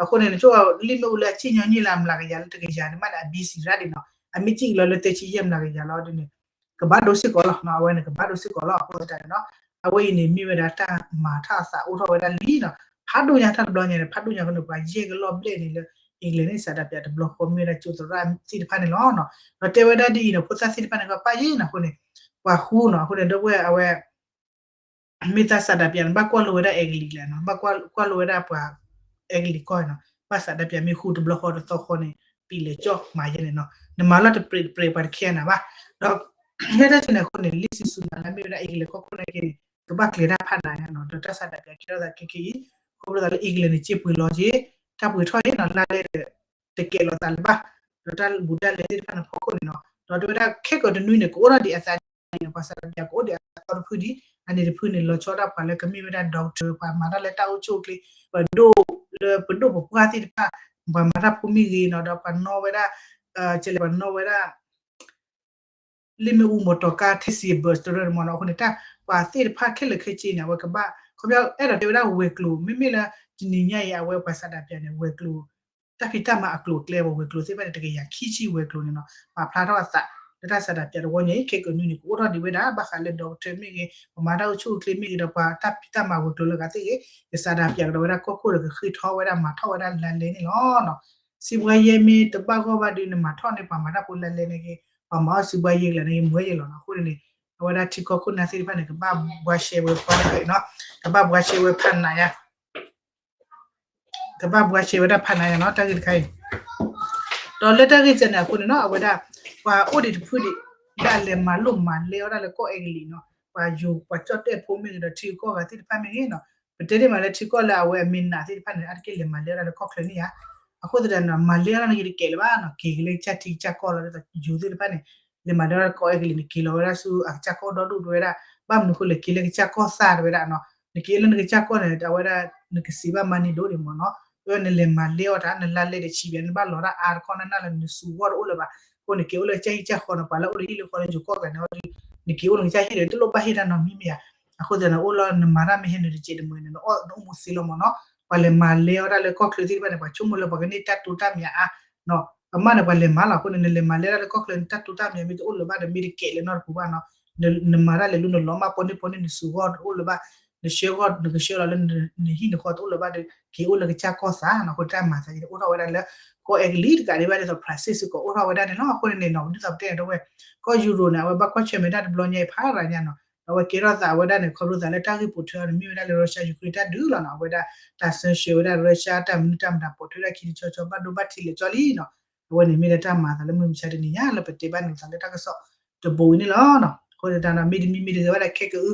အဃိန့ၣ် နဆိကမိၣ် လံာ်မ့ၣ်အူလၢအစံၣ်ညီနုၢ်လၢအမျးကယၤလၢတကယၤန့ၣ်မးန့ၣ် အဘံစံးရၣ်ဒံးနီၤ အမ့ၢ်စံၣ်ကလီၤလၢသၢဆံယဲၢ်မျးကယၤလီၤဒ်န့ၣ် ကဘၣ်ဒိစ့ၢ်ကီးလီၤနီၤ အဝဲန့ၣ်ကဘၣ်ဒိစ့ၢ်ကီးလီၤ. အဃိသတးန့ၣ်နီၤ အဝဲအံၤန့ၣ် မ့ၢ်ဝဲဒၣ်တၢ်မၤထီၣ်အသးအိၣ်ထီၣ်ဝဲဒၣ်လံနီၤ ဖးဒိၣ်ညါတၢ်တဘျီညါန့ၣ် ဖးဒိၣ်ညါအဃိန့ၣ် ပှၤယဲၢ်ကလီၢ်ဘျဲၣ်န့ၣ်လၢ England န့ၣ် စးဒးပၠးတဘျီဃီမ့ၢ်ဝဲဒၣ်ကၠိသရၣ်သ့ၣ်တဖၣ်န့ၣ်လီၤ. ဒီးတဲဝဲဒၣ်ဒ်အံၤနီၤ ဖိသၣ်သ့ၣ်တဖၣ်န့ၣ် ကဘၣ်ယဲၢ်နီၤအဃိန့ၣ် ပှၤဃူနီၤ အဃိန့ၣ် ဒီပုၢ်ဝဲၢ်အဝဲ မ့ၢ်တၢ်စးဒးပၠးန့ၣ် ဘၣ်ကွၢ်လိဝဲဒၣ်အဲကလံးလဲၣ်နီၤ ဘၣ်ကွၢ်လိဝဲဒၣ်ပှၤအဲကလံးကီၢ်နီၤ ဘၣ်စးဒးပၠးမ့ၢ်ဃူတဘျီဃီတသီဃီန့ၣ် ပံးလဲၤကၠီၣ်မၤယဲၢ်န့ၣ်နီၤ နမၤလီၢ်တပြဲးတပြဲးပှၤတခဲနၤဘၣ်. ဒီး လၢတၢ်စဲန့ၣ်အဃိန့ၣ် လံာ်စံးဆူၣ်နၤလၢမ့ၢ်ဝဲဒၣ်အဲကလံးကီၢ်ခိၣ်န့ၣ်က့န့ၣ် ကဘၣ်ကျဲၤတၢ်ဖးနးညါနီၤ ဒီးတၢ်စးဒးပၠးကဲထီၣ်သးခဲကနံၣ်အံၤ ခီဖျိသးလၢအဲကလံးန့ၣ် စ့ပှ့ၤလီၤက့ၤ တၢ်ပှ့ၤထီၣ်အံၤနီၤ လါလဲဒီး တကဲးလီၤသးလၢၤဘၣ် ဒီးတၢ်ဘူးတၢ်လဲသ့ၣ်တဖၣ်န့ၣ်ဖီခိၣ်န့ၣ်နီၤ ဒီးတဲဝဲဒၣ်ခဲကိာ်တနွံန့ၣ် ကအိၣ်ထီၣ်ဒံးအသးန့ၣ် ပှၤစးဒးပၠးကအိၣ်ဒံးအသီတဖုဒံး အန့ၣ်တဖုန့ၣ် လီၤဆီဒၣ်ပှၤလၢကမ့ၢ်ဝဲဒၣ် doctor ပှၤမၤတၢ်လၢတၢ်အိၣ်ဆူၣ်အိၣ်ချ့ ပဒိၣ်လၢပဒိၣ်ပပှၢ်သ့ၣ်တဖၣ် ပှၤမၤတၢ်ဖိမ့ၢ်ဂ့ၤနီၤ ဒီးပှၤနီၣ်ဝဲဒၣ် ကလဲၤပှၤနီၣ်ဝဲဒၣ် လ့ၣ်မ့ၣ်အူ မော်တော်ကား taxi bus တရၢန့ၣ်မ့ၢ်နီၤ အဃိန့ၣ် တၢ်ပှၤသ့ၣ်တဖၣ်ခဲလၢာ်ခဲဆ့န့ၣ် အဝဲကဘၣ် ခီဖျိအဲၣ်ဒိးတဲဝဲဒၣ်ဝဲၤကျိၤ မ့မ့ၢ်လၢတနံၤညါအံၤ အဝဲပှၤစးဒးပၠးန့ၣ် ဝဲၤကျိၤ တၢ်ဖံးတၢ်မၤအကျိၤအကျဲ ဝဲၤကျိၤသ့ၣ်တဖၣ်န့ၣ် တကယၤခံဆံဝဲၤကျိၤန့ၣ်နီၤ ပာ်ဖျါထီၣ်အသး လၢတၢ်စးဒးပၠးတဝီညါအံၤ ခဲကိာ်နွံန့ၣ် ကအိၣ်ထီၣ်ဒံးဝဲဒၣ် ဘၣ်ဃးလၢ doctor မ့ၢ်ဂ့ၤ ပှၤမၤတၢ်အိၣ်ဆူၣ်အိၣ်ချ့မ့ၢ်ဂ့ၤ ဒီးပှၤတၢ်ဖံးတၢ်မၤဝဲၤကျိၤလၢအဂၤသ့ၣ်ဂ့ၤ ကစးဒးပၠးကဒီးဝဲဒၣ်ကီၢ်ခိၣ်ဒီးကဃ့ထီဝဲဒၣ်မၤထီၣ်ဝဲဒၣ်လါလဲန့ၣ်လီၤ. စံးဘှါယဲၢ်မ့ၢ်တဘၣ်ဂီၢ်ဘၣ်ဒီး နမၤထီၣ်န့ၢ်ပှၤမၤတၢ်ဖိလါလဲန့ၣ်ဂ့ၤ ပှၤမၤအီၣ်စံးဘှါယဲၢ်ကလးန့ၣ်ဂ့ၤ မ့ၢ်ဝဲယဲၢ်လီၤနီၤ အဃိန့ၣ်န့ၣ် အဝဲဒၣ်ထံကီၢ်ခိၣ်နၢ်သ့ၣ်တဖၣ်န့ၣ် ကဘၣ်ဘှါရှဲဝဲပှၤတခါအံၤနီၤ ကဘၣ်ဘှါရှဲဝဲဖးနးညါ ကဘၣ်ဘှါရှဲဝဲဒၣ်ဖးနးညါနီၤ တၢ်ဂ့ၢ်တခါအံၤ ဒီးလၢတၢ်ဂ့ၢ်စဲန့ၣ်အဃိန့ၣ်နီၤ အဝဲဒၣ် ပှၤအိၣ်ဒံးတဖုဒံး လၢအလဲၤမၤလိမၤလဲအီၣ်တၢ်လၢကီၢ်အဲကလံးနီၤ ပှၤယိၤပှၤကၠီၣ်တဲၣ်ဖိမ့ၢ်ဂ့ၤဒီးထံဂုၤကီၢ်ဂၤသ့ၣ်တဖၣ်မ့ၢ်ဂ့ၤနီၤ ပတဲတ့ၢ်မးလၢထံကီၢ်လၢအဝဲအမ့ၢ်နးသ့ၣ်တဖၣ်န့ၣ် အါတက့ၢ်လဲၤမၤလဲအီၣ်တၢ်လၢကီၢ်ချၢန့ၣ်ဧါ အဃိသတးန့ၣ် မၤလဲအီၣ်တၢ်န့ၣ်ဂ့ၤတကဲးလၢၤဘၣ်နီၤ က့ၤက့ၤလၢကစၢ်ထံကစၢ်ကီၢ်လီၤ ဒ်သိးယိၤသ့ၣ်တဖၣ်န့ၣ် လဲၤမၤလဲအီၣ်တၢ်လၢကီၢ်အဲကလံးန့ၣ် က့ၤလီၤဝဲဒၣ်ဆူအကစၢ်ကီၢ်ဒီဒူၣ်တဝဲဒၣ် ဘၣ်မနုၤအဃိလဲၣ် က့ၤလၢကစၢ်ကီၢ်သၣ်တဝဲဒၣ်နီၤ နက့ၤလၢနကစၢ်ကီၢ်န့ၣ် အဝဲဒၣ် နကစံးဘၣ်မၤန့ၢ်ဒိၣ်န့ၣ်မ့ၢ်နီၤ အဝဲနလဲၤမၤလဲအီၣ်တၢ် နလါလဲတဆံးဘၣ် နဘၣ်လီၤတၢ်အါတခီနနၢ်လၢနစုဂီၢ်တအိၣ်လၢၤဘၣ် အဃိန့ၣ် က့ၤအိၣ်လၢကစၢ်ဟံၣ်ကစၢ်ဃီန့ၣ် ပှၤလၢအိၣ်လၢဟံၣ်လၢဃီလၢယိၤကီၢ်ဂၤန့ၣ် နက့ၤအိၣ်လၢကစၢ်ဟံၣ်ဒီး တလိၣ်ဘၣ်ဟ့ၣ်တၢ်နီတမံၤမ့ၢ်ဧါ အဃိသတးန့ၣ် အိၣ်လီၤနမၤတၢ်မ့ၢ်ဟဲနုာ်တစဲးတမှဲၤန့ၣ် နအိၣ်မူသ့လီၤမ့ၢ်နီၤ ပှၤလဲၤမၤလဲအီၣ်တၢ်လၢကီၢ်ချၢသ့ၣ်တဖၣ်န့ၣ် ပှၤဆိကမိၣ်လၢပှၤကန့ၢ်တၢ်တိတၢ်မံၤအါ အမ့ၢ်န့ၣ် ပှၤလဲၤမၤလီၤ အဃိန့ၣ် နလဲၤမၤလဲတၢ်လၢကီၢ်ချၢန့ၣ် တၢ်တိတၢ်မံၤမ့ၢ်တအိၣ်လၢၤဘၣ်ဒီး မ့ၢ်တကဲးလၢၤနီတပူၤဘၣ်နီၤ နမၤတၢ်လဲၤလူၤနလီၤမၢ်ပီန့ၢ်ပီန့ၢ် နစုဂီၢ်တအိၣ်လၢၤဘၣ် နဆှၢဂီၢ် နကဆှၢလီၤလၢနဟံၣ်နဃီတအိၣ်လၢၤဘၣ်ဒီး က့ၤအိၣ်လၢကစၢ်ကီၢ်သးနီၤ အဃိတၢ်မၤသးန့ၣ် အိၣ်ထီၣ်ဝဲဒၣ်လၢ ကီၢ်အဲကလံးတကးဒံးဘၣ် ဒ်သိး France စ့ၢ်ကီးအိၣ်ထီၣ်ဝဲဒၣ်န့ၣ်လီၤ အဃိန့ၣ်နီၤ ဒ်သိးပတဲန့ၣ်တဝဲ ကီၢ်ယူရိၤန့ၣ် အဝဲဘၣ်ကွၢ်ဆၢၣ်မဲာ်တၢ်တဘျီညါအံၤဖးရၤညါနီၤ အဝဲကဲထီၣ်သးဝဲဒၣ်န့ၣ် ခီဖျိသးလၢတၢ်ဂ့ၢ်ပိာ်ထွဲအီၤန့ၣ် မ့ၢ်ဝဲဒၣ်လၢ Russia Ukraine တၢ်ဒုးလီၤနီၤ အဝဲဒၣ် တၢ်စၢဆှၢဝဲဒၣ် Russia တၢ်မနုၤတၢ်မတၤပိာ်ထွဲဒၣ်ခံတဆီဆီ ဘၣ်ဒိဘၣ်ထံးလဲၤကၠီလံနီၤ အဝဲန့ၣ်မ့ၢ်ဒၣ်တၢ်မၤသးလၢမုၢ်မဆါတနံၤညါလၢပတဲဘၣ်န့ၣ်သးလၢတၢ်ကစီၣ်တဘိအံၤန့ၣ်လီၤနီၤ အဃိသတးဒီး မ့တမံၤမ့ၢ်တဂ့ၤဘၣ်ဒၣ်ခဲကအု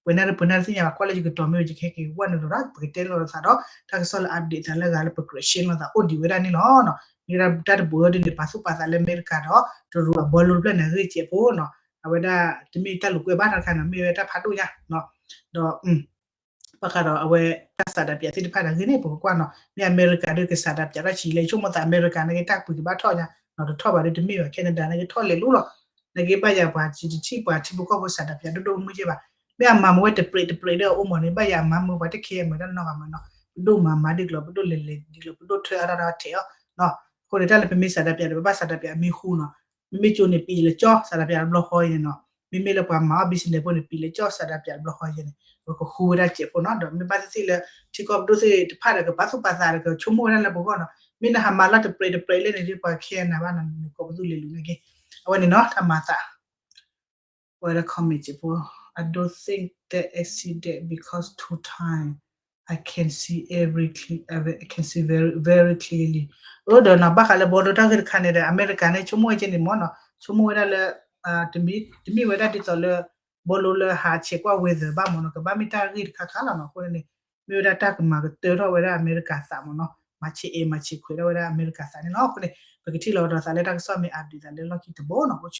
ပှဲၤနၢ်တပှဲၤနၢ်တသ့ၣ်ညါဘၣ် ကွၢ်လၢယကတီၤမ့ၢ်ဝဲ ယကဟဲက့ၤဝဲနုာ်လီၤဒီး ပကတဲလိာ်သးဒီး တၢ်ကစီၣ်လၢ update သးလၢဂၤလၢပကြၢး share လိာ်သးအိၣ်ဒံးဝဲဒၣ်န့ၣ်လီၤ. မ့ၢ်ဝဲဒၣ်တၢ်တဘိအံၤဒ်န့ၣ် ပာ်သူၣ်ပာ်သးလၢအမဲရကၤဒီး တရူးအဘီလိတဖျၢၣ်န့ၣ် အဂ့ၢ်စဲးဖိနီၤ အဝဲဒၣ်တမ့ၢ်တၢ်လိာ်ကွဲဘၣ်တခါနီၤ မ့ၢ်ဝဲတၢ်ဖးဒိၣ်ညါ ဒီး ဘၣ်ဃးဒီးအဝဲတၢ်စးဒးပၠးသ့ၣ်တဖၣ်န့ၣ် ဂ့ၤန့ၣ် ပကကွၢ်နီၤ မ့ၢ်အမဲရကၤဒီးကစးဒးပၠးတၢ်ဆံးလဲၣ် ဆိကမိၣ်သးအမဲရကၤန့ၣ်က့ တၢ်ပှ့ၤကဘၣ်ထီၣ်ညါ နီၤတထီၣ်ဘၣ်ဒီးတမ့ၢ်ဘၣ် Canada န့ၣ်က့ထီၣ်လဲၤလူလီၤ နက့ဘၣ်ယၤပှၤစံတထံၣ်ပှၤထံဖိကီၢ်ဖိစးဒးပၠးဒိၣ်ဒိၣ်မုၢ်မုၢ်က့ဘၣ် မ့ၢ်အမၤမ့ၢ်ဝဲတပြဲးတပြဲးဒီးအိၣ်မးန့ၣ် ဘၣ်ယၤအမၤမ့ၢ်ပှၤတခဲအံၤမၤတၢ်နီတဂၤမးနီၤ ပဒိၣ်မၤမၤဒ်ကျိၤ ပဒိၣ်လဲၤလဲၤဒ်ကျိၤ ပဒိၣ်ထွဲအါထီၣ်တၢ်ထဲးအီၤ အဃိန့ၣ် တၢ်လၢပမ့ၢ်စးဒးပၠးဒီး ပဘၣ်စးဒးပၠးအမ့ၢ်ဃူနီၤ မ့မ့ၢ်ကၠိန့ၣ် ပံးလဲၤကၠီ စးဒးပၠးတဘျီဃီအံၤန့ၣ်နီၤ မ့မ့ၢ်လၢပှၤမၤအီၣ် business ဖိန့ၣ် ပံးလဲၤကၠီ စးဒးပၠးတဘျီဃီအံၤန့ၣ် ပကဃူဝဲဒၣ်စဲးဖိနီၤ ဒီးမ့ၢ်ဘၣ်သ့ၣ်သ့ၣ်လၢ ထံကီၢ်ပဒိၣ်သ့ၣ်တဖၣ်ဒီး ကပာ်သူၣ်ပာ်သးဒီး ကဆိကမိၣ်ဝဲဒၣ်လၢပဂီၢ်နီၤ မ့ၢ်နဟးမၤလၢတပြဲးတပြဲးလဲၣ်န့ၣ်ဒီး ပှၤခဲနၤဘၣ်နီၤ နကိးပသူၣ်လဲၤလူၤန့ၣ်က့ အဝဲန့ၣ်နီၤ တၢ်မၤသး ဝဲဒၣ် comment စဲးဖိ I don't think that accident because two time I can see every cle- I can see very very clearly အၢ ဒီးနီၤ ဘၣ်ဃးလၢဘီလိတၢ်ဂ့ၢ်တခါန့ၣ်ဒီး အမဲရကၤန့ၣ် ဆိကမိၣ်ဝဲက့န့ၣ်မ့ၢ်နီၤ ဆိကမိၣ်ဝဲဒၣ်လၢ တမ့ၢ်ဝဲဒၣ်ဒ်သိးလၢ ဘီလိလၢဟးဆဲးကွၢ် weather ဘၣ်မ့ၢ်နီၤ ကဘၣ်မ့ၢ်တၢ်ဂ့ၢ်တခါခါလီၤနီၤ အဃိန့ၣ် မ့ၢ်ဝဲဒၣ်တၢ်ကမၤကတၢၢ်ထီၣ်ဝဲဒၣ်အမဲရကၤသးမ့ၢ်နီၤ မၤဆဲးအဲၣ်မၤဆဲးခွဲးထီၣ်ဝဲဒၣ်အမဲရကၤသးန့ၣ်လီၤ အဃိန့ၣ် ပကထံၣ်လီၤဒီးသးလၢတၢ်ကစီၣ်မ့ၢ် update သးလၢလီၢ်ခံတဘိနီၤ